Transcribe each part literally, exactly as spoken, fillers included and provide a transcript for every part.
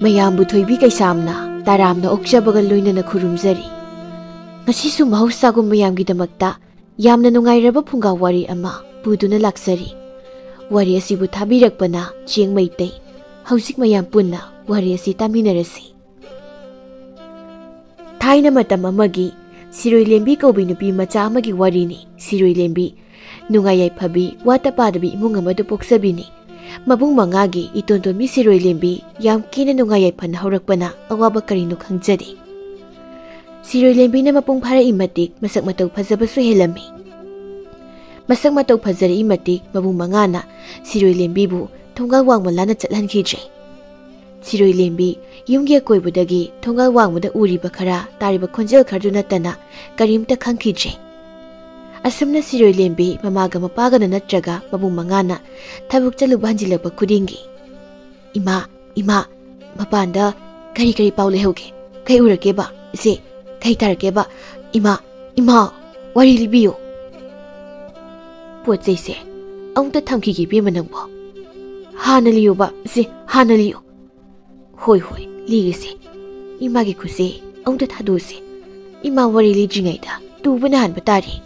ꯃꯌꯥꯝꯕꯨ ꯊꯣꯏꯕꯤ ꯀꯩꯁꯥꯝꯅ ꯇꯔꯥꯝꯅ ꯑꯣꯛꯆꯕꯒ ꯂꯣꯏꯅꯅ ꯈꯨꯔꯨꯝꯖꯔꯤ꯫ ꯉꯁꯤꯁꯨ ꯃꯍꯧꯁꯥꯒꯨꯝ ꯃꯌꯥꯝꯒꯤꯗꯃꯛꯇ ꯌꯥꯝꯅ ꯅꯨꯡꯉꯥꯏꯔꯕ ꯐꯨꯡꯒꯥ ꯋꯥꯔꯤ ꯑꯃ ꯄꯨꯗꯨꯅ ꯂꯥꯛꯆꯔꯤ꯫ ꯋꯥꯔꯤ ꯑꯁꯤꯕꯨ ꯊꯥꯕꯤꯔꯛꯄꯅ ꯆꯦꯡ ꯃꯩꯇꯩ꯫ ꯍꯧꯖꯤꯛ ꯃꯌꯥꯝ ꯄꯨꯟꯅ ꯋꯥꯔꯤ ꯑꯁꯤ ꯇꯥꯃꯤꯟꯅꯔꯁꯤ꯫ ꯊꯥꯏꯅ ꯃꯇꯝ ꯑꯃꯒꯤ ꯁꯤꯔꯣꯏ ꯂꯦꯝꯕꯤ ꯀꯧꯕꯤ ꯅꯨꯄꯤ ꯃꯆꯥ ꯑꯃꯒꯤ ꯋꯥꯔꯤꯅꯤ꯫ ꯁꯤꯔꯣꯏ ꯂꯦꯝꯕꯤ ꯅꯨꯡꯉꯥꯏ ꯌꯥꯏꯐꯕꯤ, ꯋꯥꯠꯇ ꯄꯥꯗꯕꯤ ꯏꯃꯨꯡ ꯑꯃꯗ ꯄꯣꯛꯆꯕꯤꯅꯤ꯫ ꯃꯕꯨꯡ ꯃꯉꯥꯒꯤ ꯏꯇꯣꯟ ꯇꯣꯟꯕꯤ ꯁꯤꯔꯣꯏ ꯂꯦꯝꯕꯤ ꯌꯥꯝ ꯀꯦꯅ ꯅꯨꯡꯉꯥꯏ ꯌꯥꯏꯐꯅ ꯍꯧꯔꯛꯄꯅ ꯑꯋꯥꯕ ꯀꯔꯤꯅꯣ ꯈꯪꯖꯗꯦ꯫ ꯁꯤꯔꯣꯏ ꯂꯦꯝꯕꯤꯅ ꯃꯄꯨꯡ ꯐꯥꯔꯛꯏ ꯃꯇꯤꯛ ꯃꯁꯛ ꯃꯇꯧ ꯐꯖꯕꯁꯨ ꯍꯦꯜꯂꯝꯃꯤ꯫ ꯃꯁꯛ ꯃꯇꯧ ꯐꯖꯔꯛꯏ ꯃꯇꯤꯛ ꯃꯕꯨꯡ ꯃꯉꯥꯅ ꯁꯤꯔꯣꯏ ꯂꯦꯝꯕꯤꯕꯨ ꯊꯣꯡꯒꯥꯜ ꯋꯥꯡꯃ ꯂꯥꯟꯅ ꯆꯠꯍꯟꯈꯤꯗ꯭ꯔꯦ꯫ ꯁꯤꯔꯣꯏ ꯂꯦꯝꯕꯤ ꯌꯨꯝꯒꯤ ꯑꯀꯣꯏꯕꯗꯒꯤ ꯊꯣꯡꯒꯥꯜ ꯋꯥꯡꯃꯗ ꯎꯔꯤꯕ ꯈꯔ, ꯇꯥꯔꯤꯕ ꯈꯣꯟꯖꯦꯜ ꯈꯔꯗꯨ ꯅꯠꯇꯅ ꯀꯔꯤꯝꯇ ꯈꯪꯈꯤꯗ꯭ꯔꯦ꯫ ꯑꯁꯨꯝꯅ ꯁꯤꯔꯣꯏ ꯂꯦꯝꯕꯤ ꯃꯃꯥꯒ ꯃꯄꯥꯒꯅ ꯅꯠꯇ꯭ꯔꯒ ꯃꯕꯨꯡ ꯃꯉꯥꯅ ꯊꯕꯛ ꯆꯠꯂꯨꯕ ꯍꯟꯖꯤꯜꯂꯛꯄ ꯈꯨꯗꯤꯡꯒꯤ, "ꯏꯃꯥ, ꯏꯃꯥ, ꯃꯄꯥꯟꯗ ꯀꯔꯤ ꯀꯔꯤ ꯄꯥꯎ ꯂꯩꯍꯧꯒꯦ? ꯀꯩ ꯎꯔꯛꯀꯦꯕ? ꯏꯆꯦ, ꯀꯩ ꯇꯥꯔꯛꯀꯦꯕ? ꯏꯃꯥ, ꯏꯃꯥ, ꯋꯥꯔꯤ ꯂꯤꯕꯤꯌꯨ꯫" ꯄꯣꯠ ꯆꯩꯁꯦ ꯑꯃꯨꯛꯇ ꯊꯝꯈꯤꯒꯦ ꯏꯕꯦꯝꯃ ꯅꯪꯕꯣ꯫ "ꯍꯥꯟꯅ ꯂꯤꯌꯨꯕ, ꯏꯆꯦ, ꯍꯥꯟꯅ ꯂꯤꯌꯨ꯫" "ꯍꯣꯏ, ꯍꯣꯏ, ꯂꯤꯒꯦꯁꯦ꯫ ꯏꯃꯥꯒꯤ ꯈꯨꯠꯁꯦ ꯑꯃꯨꯛꯇ ꯊꯥꯗꯣꯛꯑꯁꯦ꯫ ꯏꯃꯥ ꯋꯥꯔꯤ ꯂꯤꯗ꯭ꯔꯤꯉꯩꯗ ꯇꯨꯕꯅ ꯍꯥꯟꯕ ꯇꯥꯔꯦ꯫"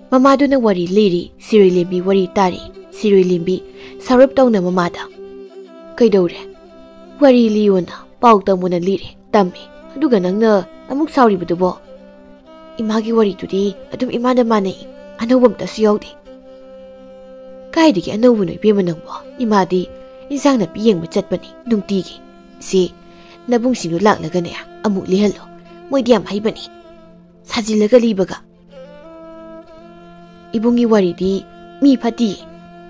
ꯃꯃꯥꯗꯨꯅ ꯋꯥꯔꯤ ꯂꯤꯔꯤ, ꯁꯤꯔꯣꯏ ꯂꯦꯝꯕꯤ ꯋꯥꯔꯤ ꯇꯥꯔꯤ꯫ ꯁꯤꯔꯣꯏ ꯂꯦꯝꯕꯤ ꯁꯥꯎꯔꯞ ꯇꯧꯅ ꯃꯃꯥꯗ, "ꯀꯩꯗꯧꯔꯦ? ꯋꯥꯔꯤ ꯂꯤꯌꯣꯅ ꯄꯥꯎ ꯇꯝꯃꯣꯅ ꯂꯤꯔꯦ, ꯇꯝꯃꯦ꯫ ꯑꯗꯨꯒ ꯅꯪꯅ ꯑꯃꯨꯛ ꯁꯥꯎꯔꯤꯕꯗꯨꯕꯣ? ꯏꯃꯥꯒꯤ ꯋꯥꯔꯤꯗꯨꯗꯤ ꯑꯗꯨꯝ ꯏꯃꯥꯗ ꯃꯥꯟꯅꯩ, ꯑꯅꯧꯕ ꯑꯝꯇꯁꯨ ꯌꯥꯎꯗꯦ꯫" "ꯀꯥꯏꯗꯒꯤ ꯑꯅꯧꯕꯅꯣ ꯏꯕꯦꯝꯃ ꯅꯪꯕꯣ? ꯏꯃꯥꯗꯤ ꯏꯟꯁꯥꯡ ꯅꯥꯄꯤ ꯌꯦꯡꯕ ꯆꯠꯄꯅꯤ ꯅꯨꯡꯇꯤꯒꯤ꯫ ꯏꯆꯦ, ꯅꯕꯨꯡꯁꯤꯡꯗꯨ ꯂꯥꯛꯂꯒꯅꯦ ꯑꯃꯨꯛ ꯂꯤꯍꯜꯂꯣ꯫ ꯃꯣꯏꯗꯤ ꯌꯥꯝ ꯍꯩꯕꯅꯤ꯫ ꯁꯥꯖꯤꯜꯂꯒ ꯂꯤꯕꯒ꯫" "ꯏꯕꯨꯡꯒꯤ ꯋꯥꯔꯤꯗꯤ ꯃꯤ ꯐꯠꯇꯤꯌꯦ꯫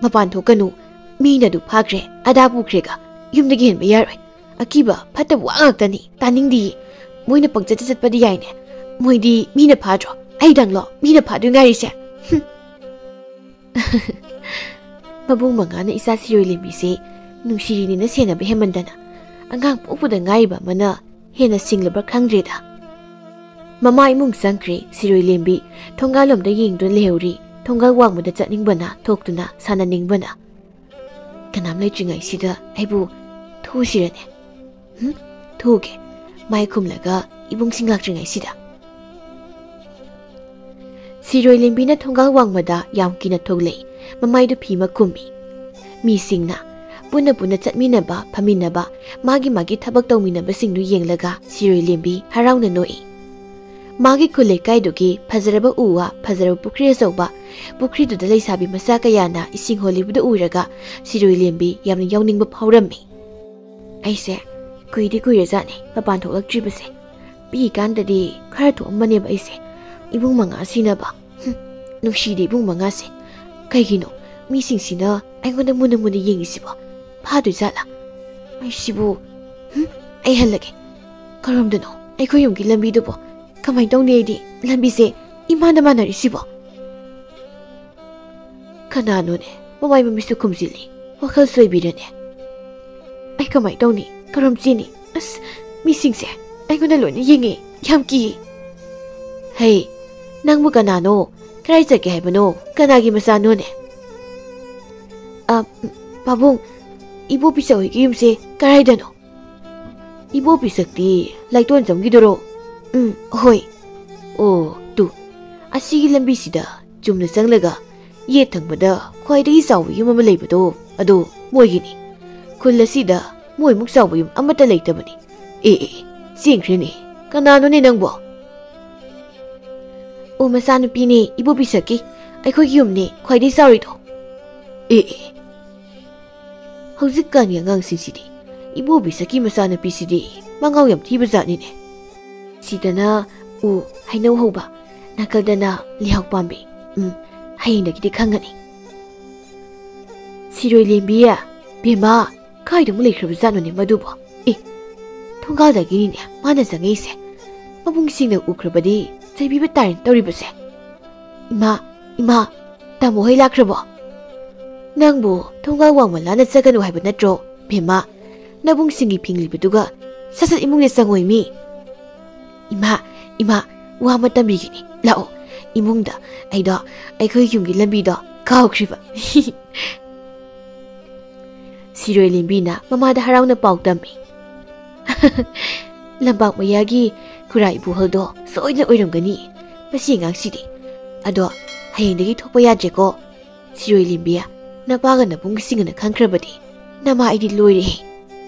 ꯃꯄꯥꯟ ꯊꯣꯛꯀꯅꯨ, ꯃꯤꯅ ꯑꯗꯨ ꯐꯥꯈ꯭ꯔꯦ, ꯑꯗꯥ ꯄꯨꯈ꯭ꯔꯦꯒ ꯌꯨꯝꯗꯒꯤ ꯍꯦꯟꯕ ꯌꯥꯔꯣꯏ꯫ ꯑꯀꯤꯕ ꯐꯠꯇꯕ ꯋꯥ ꯉꯥꯛꯇꯅꯤ, ꯇꯥꯅꯤꯡꯗꯤꯌꯦ꯫ ꯃꯣꯏꯅ ꯄꯪꯆꯠꯇ ꯆꯠꯄꯗꯤ ꯌꯥꯏꯅꯦ꯫ ꯃꯣꯏꯗꯤ ꯃꯤꯅ ꯐꯥꯗ꯭ꯔꯣ? ꯑꯩꯗꯪꯂꯣ ꯃꯤꯅ ꯐꯥꯗꯣꯏ ꯉꯥꯏꯔꯤꯁꯦ? ꯍꯨꯝ꯫" ꯃꯕꯨꯡ ꯃꯉꯥꯅ ꯏꯆꯥ ꯁꯤꯔꯣꯏ ꯂꯦꯝꯕꯤꯁꯦ ꯅꯨꯡꯁꯤꯔꯤꯅꯦꯅ ꯁꯦꯟꯅꯕ ꯍꯦꯟꯃꯟꯗꯅ ꯑꯉꯥꯡ ꯄꯣꯛꯄꯗ ꯉꯥꯏꯔꯤꯕ ꯑꯃꯅ ꯍꯦꯟꯅ ꯁꯤꯡꯂꯕ꯭ꯔꯥ ꯈꯪꯗ꯭ꯔꯦꯗ꯫ ꯃꯃꯥ ꯏꯃꯨꯡ ꯆꯪꯈ꯭ꯔꯦ꯫ ꯁꯤꯔꯣꯏ ꯂꯦꯝꯕꯤ ꯊꯣꯡꯒꯥꯜꯂꯣꯝꯗ ꯌꯦꯡꯗꯨꯅ ꯂꯩꯍꯧꯔꯤ꯫ ꯊꯣꯡꯒꯥꯜ ꯋꯥꯡꯃꯗ ꯆꯠꯅꯤꯡꯕꯅ ꯊꯣꯛꯇꯨꯅ ꯁꯥꯟꯅꯅꯤꯡꯕꯅ꯫ "ꯀꯅꯥꯝ ꯂꯩꯇ꯭ꯔꯤꯉꯩꯁꯤꯗ ꯑꯩꯕꯨ ꯊꯣꯛꯎꯁꯤꯔꯅꯦ? ꯍꯨꯝ? ꯊꯣꯛꯎꯒꯦ꯫ ꯃꯥꯏ ꯈꯨꯝꯂꯒ ꯏꯕꯨꯡꯁꯤꯡ ꯂꯥꯛꯇ꯭ꯔꯤꯉꯩꯁꯤꯗ꯫ ꯁꯤꯔꯣꯏ ꯂꯦꯝꯕꯤꯅ ꯊꯣꯡꯒꯥꯜ ꯋꯥꯡꯃꯗ ꯌꯥꯝ ꯀꯤꯅ ꯊꯣꯛꯂꯛꯏ꯫ ꯃꯃꯥꯏꯗꯨ ꯐꯤ ꯑꯃ ꯈꯨꯝꯃꯤ꯫ ꯃꯤꯁꯤꯡꯅ ꯄꯨꯟꯅ ꯄꯨꯟꯅ ꯆꯠꯃꯤꯟꯅꯕ, ꯐꯝꯃꯤꯟꯅꯕ, ꯃꯥꯒꯤ ꯃꯥꯒꯤ ꯊꯕꯛ ꯇꯧꯃꯤꯟꯅꯕꯁꯤꯡꯗꯨ ꯌꯦꯡꯂꯒ ꯁꯤꯔꯣꯏ ꯂꯦꯝꯕꯤ ꯍꯔꯥꯎꯅ ꯅꯣꯛꯏ꯫ ꯃꯥꯒꯤ ꯈꯨꯜ ꯂꯩꯀꯥꯏꯗꯨꯒꯤ ꯐꯖꯔꯕ ꯎ ꯋꯥ, ꯐꯖꯔꯕ ꯄꯨꯈ꯭ꯔꯤ ꯑꯆꯧꯕ, ꯄꯨꯈ꯭ꯔꯤꯗꯨꯗ ꯂꯩꯁꯥꯕꯤ ꯃꯆꯥ ꯀꯌꯥꯅ ꯏꯁꯤꯡ ꯍꯣꯜꯂꯤꯕꯗꯨ ꯎꯔꯒ ꯁꯤꯔꯣꯏ ꯂꯦꯝꯕꯤ ꯌꯥꯝꯅ ꯌꯥꯎꯅꯤꯡꯕ ꯐꯥꯎꯔꯝꯃꯤ꯫ ꯑꯩꯁꯦ ꯀꯨꯏꯗꯤ ꯀꯨꯏꯔꯖꯥꯠꯅꯤ ꯃꯄꯥꯟ ꯊꯣꯛꯂꯛꯇ꯭ꯔꯤꯕꯁꯦ꯫ ꯄꯤꯛꯏꯀꯥꯟꯗꯗꯤ ꯈꯔ ꯊꯣꯛꯑꯝꯕꯅꯦꯕ ꯑꯩꯁꯦ, ꯏꯕꯨꯡ ꯃꯉꯥ ꯁꯤꯅꯕ꯫ ꯍꯨꯝ, ꯅꯨꯡꯁꯤꯗꯦ ꯏꯕꯨꯡ ꯃꯉꯥꯁꯦ꯫ ꯀꯩꯒꯤꯅꯣ ꯃꯤꯁꯤꯡꯁꯤꯅ ꯑꯩꯉꯣꯟꯗ ꯃꯨꯟꯅ ꯃꯨꯟꯅ ꯌꯦꯡꯉꯤꯁꯤꯕꯣ? ꯐꯥꯗꯣꯏꯖꯥꯠꯂꯥ? ꯑꯩꯁꯤꯕꯨ, ꯍꯨꯝ, ꯑꯩ ꯍꯜꯂꯒꯦ꯫ ꯀꯔꯣꯝꯗꯅꯣ ꯑꯩꯈꯣꯏ ꯌꯨꯝꯒꯤ ꯂꯝꯕꯤꯗꯨꯕꯣ? ꯀꯃꯥꯏꯅ ꯇꯧꯅꯤ ꯑꯩꯗꯤ? ꯂꯝꯕꯤꯁꯦ ꯏꯃꯥꯟꯗ ꯃꯥꯟꯅꯔꯤꯁꯤꯕꯣ? ꯀꯅꯥꯅꯣꯅꯦ? ꯃꯃꯥꯏ ꯃꯃꯤꯠꯁꯨ ꯈꯨꯝꯖꯤꯜꯂꯤ꯫ ꯋꯥꯈꯜ ꯁꯣꯏꯕꯤꯔꯅꯦ꯫ ꯑꯩ ꯀꯃꯥꯏ ꯇꯧꯅꯤ? ꯀꯔꯝ ꯆꯦꯟꯅꯤ? ꯑꯁ, ꯃꯤꯁꯤꯡꯁꯦ ꯑꯩꯉꯣꯟꯗ ꯂꯣꯏꯅ ꯌꯦꯡꯉꯦ꯫ ꯌꯥꯝ ꯀꯤꯌꯦ꯫ ꯍꯩ, ꯅꯪꯕꯨ ꯀꯅꯥꯅꯣ? ꯀꯗꯥꯏ ꯆꯠꯀꯦ ꯍꯥꯏꯕꯅꯣ? ꯀꯅꯥꯒꯤ ꯃꯆꯥꯅꯣꯅꯦ? ꯑ, ꯄꯥꯕꯨꯡ, ꯏꯕꯣ ꯄꯤꯆꯧ ꯍꯣꯏꯒꯤ ꯌꯨꯝꯁꯦ ꯀꯗꯥꯏꯗꯅꯣ? ꯏꯕꯣ ꯄꯤꯁꯛꯇꯤ ꯂꯥꯏꯇꯣꯟ ꯆꯝꯒꯤꯗꯨꯔꯣ? ꯎꯝ, ꯍꯣꯏ꯫ ꯑꯣ, ꯇꯨ꯫ ꯑꯁꯤꯒꯤ ꯂꯝꯕꯤꯁꯤꯗ ꯆꯨꯝꯅ ꯆꯪꯂꯒ ꯌꯦꯠ ꯊꯪꯕꯗ ꯈ꯭ꯋꯥꯏꯗꯒꯤ ꯆꯥꯎꯕ ꯌꯨꯝ ꯑꯃ ꯂꯩꯕꯗꯣ, ꯑꯗꯣ ꯃꯣꯏꯒꯤꯅꯤ꯫ ꯈꯨꯜ ꯑꯁꯤꯗ ꯃꯣꯏꯃꯨꯛ ꯆꯥꯎꯕ ꯌꯨꯝ ꯑꯃꯠꯇ ꯂꯩꯇꯕꯅꯤ꯫ ꯑꯦ, ꯑꯦ, ꯑꯦ, ꯆꯦꯟꯈ꯭ꯔꯦꯅꯦ꯫ ꯀꯅꯥꯅꯣꯅꯦ ꯅꯪꯕꯣ? ꯑꯣ, ꯃꯆꯥꯅꯨꯄꯤꯅꯦ, ꯏꯕꯣ ꯄꯤꯁꯛꯀꯤ꯫ ꯑꯩꯈꯣꯏꯒꯤ ꯌꯨꯝꯅꯦ ꯈ꯭ꯋꯥꯏꯗꯒꯤ ꯆꯥꯎꯔꯤꯗꯣ꯫ ꯑꯦ, ꯑꯦ꯫ ꯍꯧꯖꯤꯛꯀꯥꯟꯒꯤ ꯑꯉꯥꯡꯁꯤꯡꯁꯤꯗꯤ, ꯏꯕꯣ ꯄꯤꯁꯛꯀꯤ ꯃꯆꯥꯅꯨꯄꯤꯁꯤꯗꯤ ꯃꯉꯥꯎ ꯌꯥꯝ ꯊꯤꯕ ꯖꯥꯠꯅꯤꯅꯦ꯫ ꯁꯤꯗꯅ ꯎ, ꯍꯩꯅꯧ ꯍꯧꯕ, ꯅꯥꯀꯜꯗꯅ ꯂꯩꯍꯥꯎ ꯄꯥꯝꯕꯤ꯫ ꯎꯝ, ꯍꯌꯦꯡꯗꯒꯤꯗꯤ ꯈꯪꯒꯅꯤ꯫ ꯁꯤꯔꯣꯏ ꯂꯦꯝꯕꯤ, ꯕꯦꯝꯃ, ꯀꯥꯏꯗ ꯑꯃꯨꯛ ꯂꯩꯈ꯭ꯔꯕ ꯖꯥꯠꯅꯣꯅꯦ ꯃꯗꯨꯕꯣ? ꯑꯦ, ꯊꯣꯡꯒꯥꯜꯗꯒꯤꯅꯤꯅꯦ ꯃꯥꯅ ꯆꯪꯉꯛꯏꯁꯦ꯫ ꯃꯕꯨꯡꯁꯤꯡꯅ ꯎꯈ꯭ꯔꯕꯗꯤ ꯆꯩꯕꯤꯕ ꯇꯥꯔꯦꯅꯦ ꯇꯧꯔꯤꯕꯁꯦ꯫ ꯏꯃꯥ, ꯏꯃꯥ, ꯇꯥꯃꯣ ꯍꯣꯏ ꯂꯥꯛꯈ꯭ꯔꯕꯣ? ꯅꯪꯕꯨ ꯊꯣꯡꯒꯥꯜ ꯋꯥꯡꯃ ꯂꯥꯟꯅ ꯆꯠꯀꯅꯨ ꯍꯥꯏꯕ ꯅꯠꯇ꯭ꯔꯣ, ꯕꯦꯝꯃ? ꯅꯕꯨꯡꯁꯤꯡꯒꯤ ꯐꯤꯡꯂꯤꯕꯗꯨꯒ ꯁꯠ ꯁꯠ ꯏꯃꯨꯡꯗ ꯆꯪꯉꯣꯏ ꯃꯤ꯫ ꯏꯃꯥ, ꯏꯃꯥ, ꯋꯥ ꯑꯃ ꯇꯝꯕꯤꯒꯦꯅꯦ꯫ ꯂꯥꯛꯑꯣ, ꯏꯃꯨꯡꯗ꯫ ꯑꯩꯗꯣ ꯑꯩꯈꯣꯏ ꯌꯨꯝꯒꯤ ꯂꯝꯕꯤꯗꯣ ꯀꯥꯎꯈ꯭ꯔꯤꯕ꯫ ꯁꯤꯔꯣꯏ ꯂꯦꯝꯕꯤꯅ ꯃꯃꯥꯗ ꯍꯔꯥꯎꯅ ꯄꯥꯎ ꯇꯝꯃꯤ꯫ "ꯂꯝꯄꯥꯛ ꯃꯌꯥꯒꯤ ꯈꯨꯔꯥ ꯏꯕꯣꯍꯜꯗꯣ ꯁꯣꯏꯗꯅ ꯑꯣꯏꯔꯝꯒꯅꯤ, ꯃꯁꯤ ꯑꯉꯥꯡꯁꯤꯗꯤ꯫ ꯑꯗꯣ ꯍꯌꯦꯡꯗꯒꯤ ꯊꯣꯛꯄ ꯌꯥꯗ꯭ꯔꯦꯀꯣ꯫ ꯁꯤꯔꯣꯏ ꯂꯦꯝꯕꯤ, ꯅꯄꯥꯒ ꯅꯕꯨꯡꯁꯤꯡꯅ ꯈꯪꯈ꯭ꯔꯕꯗꯤ ꯅꯃꯥ ꯑꯩꯗꯤ ꯂꯣꯏꯔꯦꯍꯦ꯫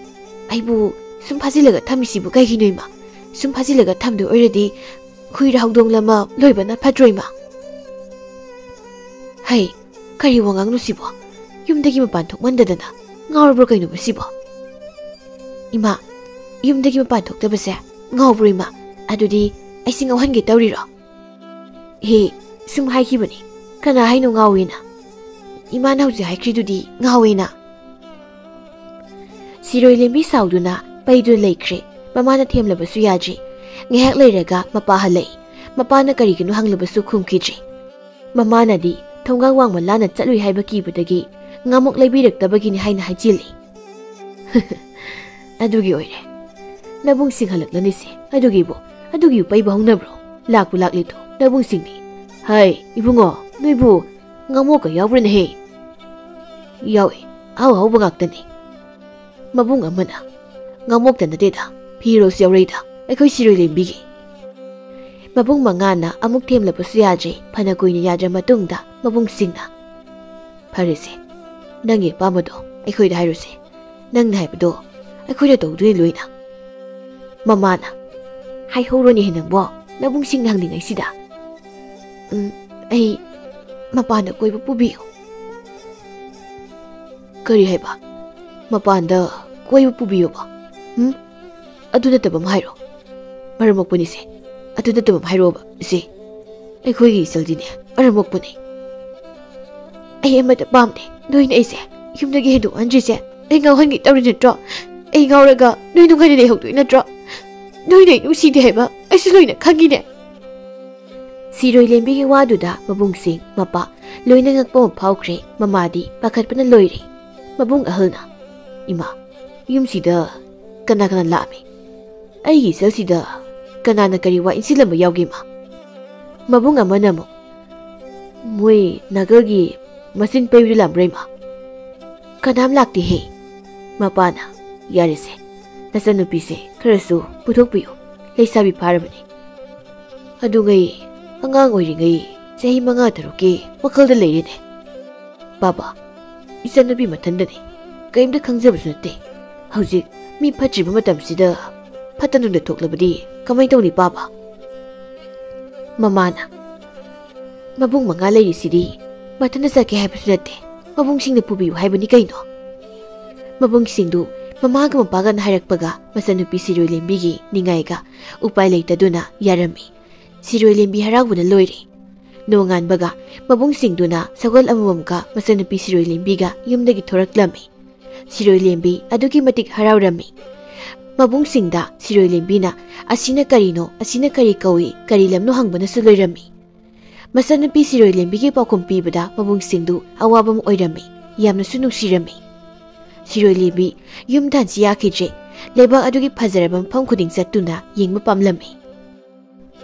ꯑꯩꯕꯨ ꯁꯨꯝ ꯐꯥꯖꯤꯜꯂꯒ ꯊꯝꯃꯤꯁꯤꯕꯨ ꯀꯩꯒꯤꯅꯣ ꯏꯃꯥ? ꯁꯨꯝ ꯐꯥꯖꯤꯜꯂꯒ ꯊꯝꯗꯣꯏ ꯑꯣꯏꯔꯗꯤ ꯈꯨꯏꯔ ꯍꯧꯗꯣꯡ ꯂꯃ ꯂꯣꯏꯕꯅ ꯐꯠꯇ꯭ꯔꯣ ꯏꯃꯥ?" "ꯍꯩ, ꯀꯔꯤ ꯋꯥꯉꯥꯡꯅꯣ ꯁꯤꯕꯣ? ꯌꯨꯝꯗꯒꯤ ꯃꯄꯥꯟ ꯊꯣꯛꯃꯟꯗꯗꯅ ꯉꯥꯎꯔꯕ꯭ꯔꯣ ꯀꯩꯅꯣ ꯃꯁꯤꯕꯣ?" "ꯏꯃꯥ, ꯌꯨꯝꯗꯒꯤ ꯃꯄꯥꯟ ꯊꯣꯛꯇꯕꯁꯦ ꯉꯥꯎꯕ꯭ꯔꯣ ꯏꯃꯥ? ꯑꯗꯨꯗꯤ ꯑꯩꯁꯤ ꯉꯥꯎꯍꯟꯒꯦ ꯇꯧꯔꯤꯔꯣ?" "ꯍꯦ, ꯁꯨꯝ ꯍꯥꯏꯈꯤꯕꯅꯤ꯫ ꯀꯅꯥ ꯍꯥꯏꯅꯣ ꯉꯥꯎꯋꯦꯅ? ꯏꯃꯥꯅ ꯍꯧꯖꯤꯛ ꯍꯥꯏꯈ꯭ꯔꯤꯗꯨꯗꯤ ꯉꯥꯎꯋꯦꯅ?" ꯁꯤꯔꯣꯏ ꯂꯦꯝꯕꯤ ꯁꯥꯎꯗꯨꯅ ꯄꯩꯗꯨꯅ ꯂꯩꯈ꯭ꯔꯦ꯫ ꯃꯃꯥꯅ ꯊꯦꯝꯂꯕꯁꯨ ꯌꯥꯗ꯭ꯔꯤ꯫ ꯉꯥꯏꯍꯥꯛ ꯂꯩꯔꯒ ꯃꯄꯥ ꯍꯜꯂꯛꯏ꯫ ꯃꯄꯥꯅ ꯀꯔꯤꯒꯤꯅꯣ ꯍꯪꯂꯕꯁꯨ ꯈꯨꯝꯈꯤꯗ꯭ꯔꯤ꯫ ꯃꯃꯥꯅꯗꯤ ꯊꯣꯡꯒꯥꯜ ꯋꯥꯡꯃ ꯂꯥꯟꯅ ꯆꯠꯂꯨꯏ ꯍꯥꯏꯕ ꯀꯤꯕꯗꯒꯤ ꯉꯥꯃꯣꯛ ꯂꯩꯕꯤꯔꯛꯇꯕꯒꯤꯅꯤ ꯍꯥꯏꯅ ꯍꯥꯏꯖꯤꯜꯂꯤ꯫ "ꯑꯗꯨꯒꯤ ꯑꯣꯏꯔꯦ꯫ ꯅꯕꯨꯡꯁꯤꯡ ꯍꯜꯂꯛꯂꯅꯤꯁꯦ꯫ ꯑꯗꯨꯒꯤꯕꯨ, ꯑꯗꯨꯒꯤꯕꯨ ꯄꯩꯕ ꯍꯧꯅꯕ꯭ꯔꯣ? ꯂꯥꯛꯄꯨ ꯂꯥꯛꯂꯤꯗꯣ ꯅꯕꯨꯡꯁꯤꯡꯅꯤ꯫ ꯍꯥꯏ, ꯏꯕꯨꯡꯉꯣ, ꯅꯣꯏꯕꯨ ꯉꯥꯃꯣꯛꯀ ꯌꯥꯎꯕ꯭ꯔꯅꯦꯍꯦ?" "ꯌꯥꯎꯏ, ꯑꯍꯥꯎ ꯑꯍꯥꯎꯕ ꯉꯥꯛꯇꯅꯤ꯫" ꯃꯕꯨꯡ ꯑꯃꯅ, "ꯉꯥꯃꯣꯛꯇ ꯅꯠꯇꯦꯗ, ꯐꯤꯔꯣꯜꯁꯨ ꯌꯥꯎꯔꯛꯏꯗ, ꯑꯩꯈꯣꯏ ꯁꯤꯔꯣꯏ ꯂꯦꯝꯕꯤꯒꯤ꯫" ꯃꯕꯨꯡ ꯃꯉꯥꯅ ꯑꯃꯨꯛ ꯊꯦꯝꯂꯕꯁꯨ ꯌꯥꯗ꯭ꯔꯦ꯫ ꯐꯅ ꯀꯨꯏꯅ ꯌꯥꯗ꯭ꯔ ꯃꯇꯨꯡꯗ ꯃꯕꯨꯡꯁꯤꯡꯅ, "ꯐꯔꯦꯁꯦ, ꯅꯪꯒꯤ ꯑꯄꯥꯝꯕꯗꯣ ꯑꯩꯈꯣꯏꯗ ꯍꯥꯏꯔꯨꯁꯦ꯫ ꯅꯪꯅ ꯍꯥꯏꯕꯗꯣ ꯑꯩꯈꯣꯏꯅ ꯇꯧꯗꯣꯏꯅꯤ ꯂꯣꯏꯅ꯫" ꯃꯃꯥꯅ, "ꯍꯥꯏꯍꯧꯔꯣꯅꯦꯍꯦ ꯅꯪꯕꯣ, ꯅꯕꯨꯡꯁꯤꯡꯅ ꯍꯪꯂꯤꯉꯩꯁꯤꯗ꯫" "ꯎꯝ, ꯑꯩ ꯃꯄꯥꯟꯗ ꯀꯣꯏꯕ ꯄꯨꯕꯤꯌꯨ꯫" "ꯀꯔꯤ ꯍꯥꯏꯕ? ꯃꯄꯥꯟꯗ ꯀꯣꯏꯕ ꯄꯨꯕꯤꯌꯨꯕ? ꯎꯝ? ꯑꯗꯨ ꯅꯠꯇꯕ ꯑꯃ ꯍꯥꯏꯔꯣ꯫" "ꯃꯔꯝ ꯃꯣꯛꯄꯅꯤꯁꯦ, ꯑꯗꯨ ꯅꯠꯇꯕ ꯑꯃ ꯍꯥꯏꯔꯛꯑꯣꯕ ꯏꯆꯦ꯫ ꯑꯩꯈꯣꯏꯒꯤ ꯏꯆꯜꯗꯤꯅꯦ ꯃꯔꯝ ꯃꯣꯛꯄꯅꯤ꯫ ꯑꯩ ꯑꯃꯠꯇ ꯄꯥꯝꯗꯦ꯫ ꯅꯣꯏꯅ ꯑꯩꯁꯦ ꯌꯨꯝꯗꯒꯤ ꯍꯦꯟꯗꯣꯛꯍꯟꯗ꯭ꯔꯤꯁꯦ ꯑꯩ ꯉꯥꯎꯍꯟꯒꯦ ꯇꯧꯔꯤ ꯅꯠꯇ꯭ꯔꯣ? ꯑꯩ ꯉꯥꯎꯔꯒ ꯅꯣꯏ ꯅꯨꯡꯉꯥꯏꯅ ꯂꯩꯍꯧꯗꯣꯏ ꯅꯠꯇ꯭ꯔꯣ? ꯅꯣꯏꯅ ꯑꯩ ꯅꯨꯡꯁꯤꯗꯦ ꯍꯥꯏꯕ ꯑꯩꯁꯨ ꯂꯣꯏꯅ ꯈꯪꯉꯤꯅꯦ꯫" ꯁꯤꯔꯣꯏ ꯂꯦꯝꯕꯤꯒꯤ ꯋꯥꯗꯨꯗ ꯃꯕꯨꯡꯁꯤꯡ, ꯃꯄꯥ ꯂꯣꯏꯅ ꯉꯛꯄ ꯑꯃ ꯐꯥꯎꯈ꯭ꯔꯦ꯫ ꯃꯃꯥꯗꯤ ꯄꯥꯈꯠꯄꯅ ꯂꯣꯏꯔꯦ꯫ ꯃꯕꯨꯡ ꯑꯍꯜꯅ, "ꯏꯃꯥ, ꯌꯨꯝꯁꯤꯗ ꯀꯅꯥ ꯀꯅꯥ ꯂꯥꯛꯑꯝꯃꯤ? ꯑꯩꯒꯤ ꯏꯆꯜꯁꯤꯗ ꯀꯅꯥꯅ ꯀꯔꯤ ꯋꯥ ꯏꯟꯁꯤꯜꯂꯝꯕ ꯌꯥꯎꯒꯦ, ꯏꯃꯥ?" ꯃꯕꯨꯡ ꯑꯃꯅ ꯑꯃꯨꯛ, "ꯃꯣꯏ ꯅꯥꯒꯜꯒꯤ ꯃꯆꯤꯟ ꯄꯩꯕꯗꯨ ꯂꯥꯛꯑꯝꯕ꯭ꯔꯥ, ꯏꯃꯥ?" "ꯀꯅꯥꯝ ꯂꯥꯛꯇꯦꯍꯦ꯫ ꯃꯄꯥꯅ, "ꯌꯥꯔꯦꯁꯦ, ꯅꯆꯟꯅꯨꯄꯤꯁꯦ ꯈꯔꯁꯨ ꯄꯨꯊꯣꯛꯄꯤꯌꯨ, ꯂꯩꯁꯥꯕꯤ ꯐꯥꯔꯕꯅꯤ꯫ ꯑꯗꯨꯉꯩ ꯑꯉꯥꯡ ꯑꯣꯏꯔꯤꯉꯩ ꯆꯍꯤ ꯃꯉꯥ ꯇꯔꯨꯛꯀꯤ ꯋꯥꯈꯜꯗ ꯂꯩꯔꯦꯅꯦ꯫ ꯕꯥꯕꯥ, ꯏꯆꯟꯅꯨꯄꯤ ꯃꯊꯟꯗꯅꯤ, ꯀꯔꯤꯝꯇ ꯈꯪꯖꯕꯁꯨ ꯅꯠꯇꯦ꯫ ꯍꯧꯖꯤꯛ ꯃꯤ ꯐꯠꯇ꯭ꯔꯤꯕ ꯃꯇꯝꯁꯤꯗ ꯐꯠꯇ ꯅꯨꯡꯗ ꯊꯣꯛꯂꯕꯗꯤ ꯀꯃꯥꯏꯅ ꯇꯧꯅꯤ ꯕꯥꯕꯥ?" ꯃꯃꯥꯅ, "ꯃꯕꯨꯡ ꯃꯉꯥ ꯂꯩꯔꯤꯁꯤꯗꯤ ꯃꯊꯟꯇ ꯆꯠꯀꯦ ꯍꯥꯏꯕꯁꯨ ꯅꯠꯇꯦ, ꯃꯕꯨꯡꯁꯤꯡꯅ ꯄꯨꯕꯤꯌꯨ ꯍꯥꯏꯕꯅꯤ ꯀꯩꯅꯣ?" ꯃꯕꯨꯡꯁꯤꯡꯗꯨ ꯃꯃꯥꯒ ꯃꯄꯥꯒꯅ ꯍꯥꯏꯔꯛꯄꯒ ꯃꯆꯟꯅꯨꯄꯤ ꯁꯤꯔꯣꯏ ꯂꯦꯝꯕꯤꯒꯤ ꯅꯤꯡꯉꯥꯏꯒ ꯎꯄꯥꯏ ꯂꯩꯇꯗꯨꯅ ꯌꯥꯔꯝꯃꯤ꯫ ꯁꯤꯔꯣꯏ ꯂꯦꯝꯕꯤ ꯍꯔꯥꯎꯕꯅ ꯂꯣꯏꯔꯦ꯫ ꯅꯣꯡꯉꯥꯟꯕꯒ ꯃꯕꯨꯡꯁꯤꯡꯗꯨꯅ ꯁꯒꯣꯜ ꯑꯃꯃꯝꯒ ꯃꯆꯟꯅꯨꯄꯤ ꯁꯤꯔꯣꯏ ꯂꯦꯝꯕꯤꯒ ꯌꯨꯝꯗꯒꯤ ꯊꯣꯔꯛꯂꯝꯃꯤ꯫ ꯁꯤꯔꯣꯏ ꯂꯦꯝꯕꯤ ꯑꯗꯨꯛꯀꯤ ꯃꯇꯤꯛ ꯍꯔꯥꯎꯔꯝꯃꯤ꯫ ꯃꯕꯨꯡꯁꯤꯡꯗ ꯁꯤꯔꯣꯏ ꯂꯦꯝꯕꯤꯅ "ꯑꯁꯤꯅ ꯀꯔꯤꯅꯣ, ꯑꯁꯤꯅ ꯀꯔꯤ ꯀꯧꯏ, ꯀꯔꯤ ꯂꯝꯅꯣ?" ꯍꯪꯕꯅꯁꯨ ꯂꯣꯏꯔꯝꯃꯤ꯫ ꯃꯆꯟꯅꯨꯄꯤ ꯁꯤꯔꯣꯏ ꯂꯦꯝꯕꯤꯒꯤ ꯄꯥꯎꯈꯨꯝ ꯄꯤꯕꯗ ꯃꯕꯨꯡꯁꯤꯡꯗꯨ ꯑꯋꯥꯕ ꯑꯃ ꯑꯣꯏꯔꯝꯃꯤ, ꯌꯥꯝꯅꯁꯨ ꯅꯨꯡꯁꯤꯔꯝꯃꯤ꯫ ꯁꯤꯔꯣꯏ ꯂꯦꯝꯕꯤ ꯌꯨꯝꯗ ꯍꯟꯁꯤ ꯌꯥꯈꯤꯗ꯭ꯔꯦ꯫ ꯂꯩꯕꯥꯛ ꯑꯗꯨꯒꯤ ꯐꯖꯔꯕ ꯃꯐꯝ ꯈꯨꯗꯤꯡ ꯆꯠꯇꯨꯅ ꯌꯦꯡꯕ ꯄꯥꯝꯂꯝꯃꯤ꯫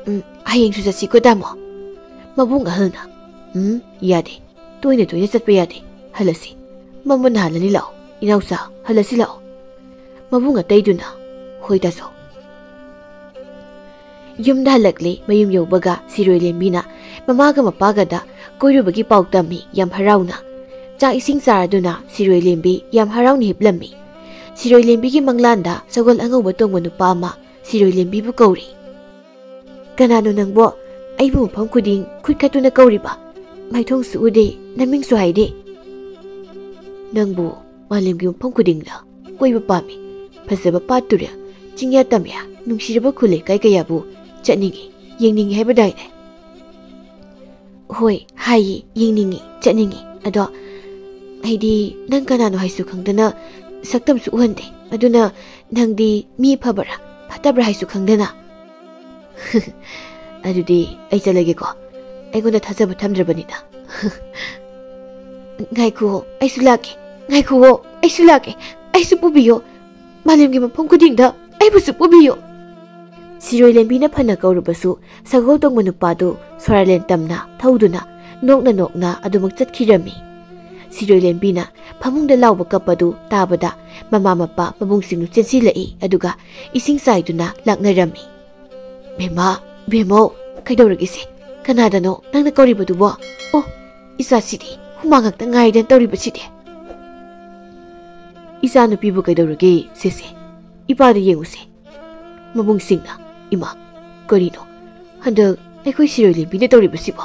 "ꯎꯝ, ꯍꯌꯦꯡꯁꯨ ꯆꯠꯁꯤꯀꯣ ꯇꯥꯃꯣ?" ꯃꯕꯨꯡ ꯑꯍꯜꯅ, "ꯎꯝ, ꯌꯥꯗꯦ꯫ ꯇꯣꯏꯅ ꯇꯣꯏꯅ ꯆꯠꯄ ꯌꯥꯗꯦ꯫ ꯍꯜꯂꯁꯤ꯫ ꯃꯝꯕꯅ ꯍꯥꯜꯂꯅꯤ, ꯂꯥꯛꯑꯣ꯫ ꯏꯅꯥꯎꯆꯥ, ꯍꯜꯂꯁꯤ ꯂꯥꯛꯑꯣ꯫" ꯃꯕꯨꯡ ꯑꯇꯩꯗꯨꯅ, "ꯍꯣꯏ ꯇꯥꯆꯧ꯫" ꯌꯨꯝꯗ ꯍꯜꯂꯛꯂꯦ꯫ ꯃꯌꯨꯝ ꯌꯧꯕꯒ ꯁꯤꯔꯣꯏ ꯂꯦꯝꯕꯤꯅ ꯃꯃꯥꯒ ꯃꯄꯥꯒꯗ ꯀꯣꯏꯔꯨꯕꯒꯤ ꯄꯥꯎ ꯇꯝꯃꯤ ꯌꯥꯝ ꯍꯔꯥꯎꯅ꯫ ꯆꯥꯛ ꯏꯁꯤꯡ ꯆꯥꯔꯗꯨꯅ ꯁꯤꯔꯣꯏ ꯂꯦꯝꯕꯤ ꯌꯥꯝ ꯍꯔꯥꯎꯅ ꯍꯤꯞꯂꯝꯃꯤ꯫ ꯁꯤꯔꯣꯏ ꯂꯦꯝꯕꯤꯒꯤ ꯃꯪꯂꯥꯟꯗ ꯁꯒꯣꯜ ꯑꯉꯧꯕ ꯇꯣꯡꯕ ꯅꯨꯄꯥ ꯑꯃ ꯁꯤꯔꯣꯏ ꯂꯦꯝꯕꯤꯕꯨ ꯀꯧꯔꯤ꯫ "ꯀꯅꯥꯅꯣ ꯅꯪꯕꯣ? ꯑꯩꯕꯨ ꯃꯐꯝ ꯈꯨꯗꯤꯡ ꯈꯨꯠ ꯈꯠꯇꯨꯅ ꯀꯧꯔꯤꯕ? ꯃꯥꯏꯊꯣꯡꯁꯨ ꯎꯗꯦ, ꯅꯃꯤꯡꯁꯨ ꯍꯥꯏꯗꯦ꯫" "ꯅꯪꯕꯨ ꯃꯥꯂꯦꯝꯒꯤ ꯃꯐꯝ ꯈꯨꯗꯤꯡꯗ ꯀꯣꯏꯕ ꯄꯥꯝꯃꯤ꯫ ꯐꯖꯕ ꯄꯥꯠ ꯇꯨꯔꯦꯜ, ꯆꯤꯡꯌꯥ ꯇꯝꯌꯥ, ꯅꯨꯡꯁꯤꯔꯕ ꯈꯨꯜ ꯂꯩꯀꯥꯏ ꯀꯌꯥꯕꯨ ꯆꯠꯅꯤꯡꯉꯤ, ꯌꯦꯡꯅꯤꯡꯉꯤ ꯍꯥꯏꯕꯗꯥꯏꯅꯦ?" "ꯍꯣꯏ, ꯍꯥꯏꯌꯦ, ꯌꯦꯡꯅꯤꯡꯉꯤ, ꯆꯠꯅꯤꯡꯉꯤ꯫ ꯑꯗꯣ ꯑꯩꯗꯤ ꯅꯪ ꯀꯅꯥꯅꯣ ꯍꯥꯏꯁꯨ ꯈꯪꯗꯅ, ꯁꯛꯇꯝꯁꯨ ꯎꯍꯟꯗꯦ꯫ ꯑꯗꯨꯅ ꯅꯪꯗꯤ ꯃꯤ ꯐꯕ꯭ꯔꯥ ꯐꯠꯇꯕ꯭ꯔꯥ ꯍꯥꯏꯁꯨ ꯈꯪꯗꯅ꯫" "ꯑꯗꯨꯗꯤ ꯑꯩ ꯆꯠꯂꯒꯦꯀꯣ, ꯑꯩꯉꯣꯟꯗ ꯊꯥꯖꯕ ꯊꯝꯗ꯭ꯔꯕꯅꯤꯅ꯫" "ꯉꯥꯏꯈꯨꯑꯣ, ꯑꯩꯁꯨ ꯂꯥꯛꯀꯦ꯫ ꯉꯥꯏꯈꯨꯑꯣ, ꯑꯩꯁꯨ ꯂꯥꯛꯀꯦ꯫ ꯑꯩꯁꯨ ꯄꯨꯕꯤꯌꯣ꯫ ꯃꯥꯂꯦꯝꯒꯤ ꯃꯐꯝ ꯈꯨꯗꯤꯡꯗ ꯑꯩꯕꯨꯁꯨ ꯄꯨꯕꯤꯌꯣ꯫" ꯁꯤꯔꯣꯏ ꯂꯦꯝꯕꯤꯅ ꯐꯅ ꯀꯧꯔꯕꯁꯨ ꯁꯒꯣꯜ ꯇꯣꯡꯕ ꯅꯨꯄꯥꯗꯨ ꯁꯣꯔꯥꯂꯦꯟ ꯇꯝꯅ ꯊꯧꯗꯨꯅ ꯅꯣꯛꯅ ꯅꯣꯛꯅ ꯑꯗꯨꯃꯛ ꯆꯠꯈꯤꯔꯝꯃꯤ꯫ ꯁꯤꯔꯣꯏ ꯂꯦꯝꯕꯤꯅ ꯐꯃꯨꯡꯗ ꯂꯥꯎꯕ ꯀꯞꯄꯗꯨ ꯇꯥꯕꯗ ꯃꯃꯥ ꯃꯄꯥ ꯃꯕꯨꯡꯁꯤꯡꯗꯨ ꯆꯦꯟꯁꯤꯜꯂꯛꯏ, ꯑꯗꯨꯒ ꯏꯁꯤꯡ ꯆꯥꯏꯗꯨꯅ ꯂꯥꯛꯅꯔꯝꯃꯤ꯫ "ꯕꯦꯝꯃ, ꯕꯦꯝꯃꯧ, ꯀꯩꯗꯧꯔꯒꯦꯁꯦ? ꯀꯅꯥꯗꯅꯣ ꯅꯪꯅ ꯀꯧꯔꯤꯕꯗꯨꯕꯣ? ꯑꯣ, ꯏꯆꯥꯁꯤꯗꯤ ꯍꯨꯃꯥꯡ ꯉꯥꯛꯇ ꯉꯥꯏꯗꯅ ꯇꯧꯔꯤꯕꯁꯤꯗꯤ꯫" "ꯏꯆꯥꯅꯨꯄꯤꯕꯨ ꯀꯩꯗꯧꯔꯒꯦ ꯁꯦꯁꯦ? ꯏꯄꯥꯗ ꯌꯦꯡꯉꯨꯁꯦ꯫" ꯃꯕꯨꯡꯁꯤꯡꯅ, "ꯏꯃꯥ, ꯀꯔꯤꯅꯣ ꯍꯟꯗꯛ ꯑꯩꯈꯣꯏ ꯁꯤꯔꯣꯏ ꯂꯦꯝꯕꯤꯅ ꯇꯧꯔꯤꯕꯁꯤꯕꯣ?"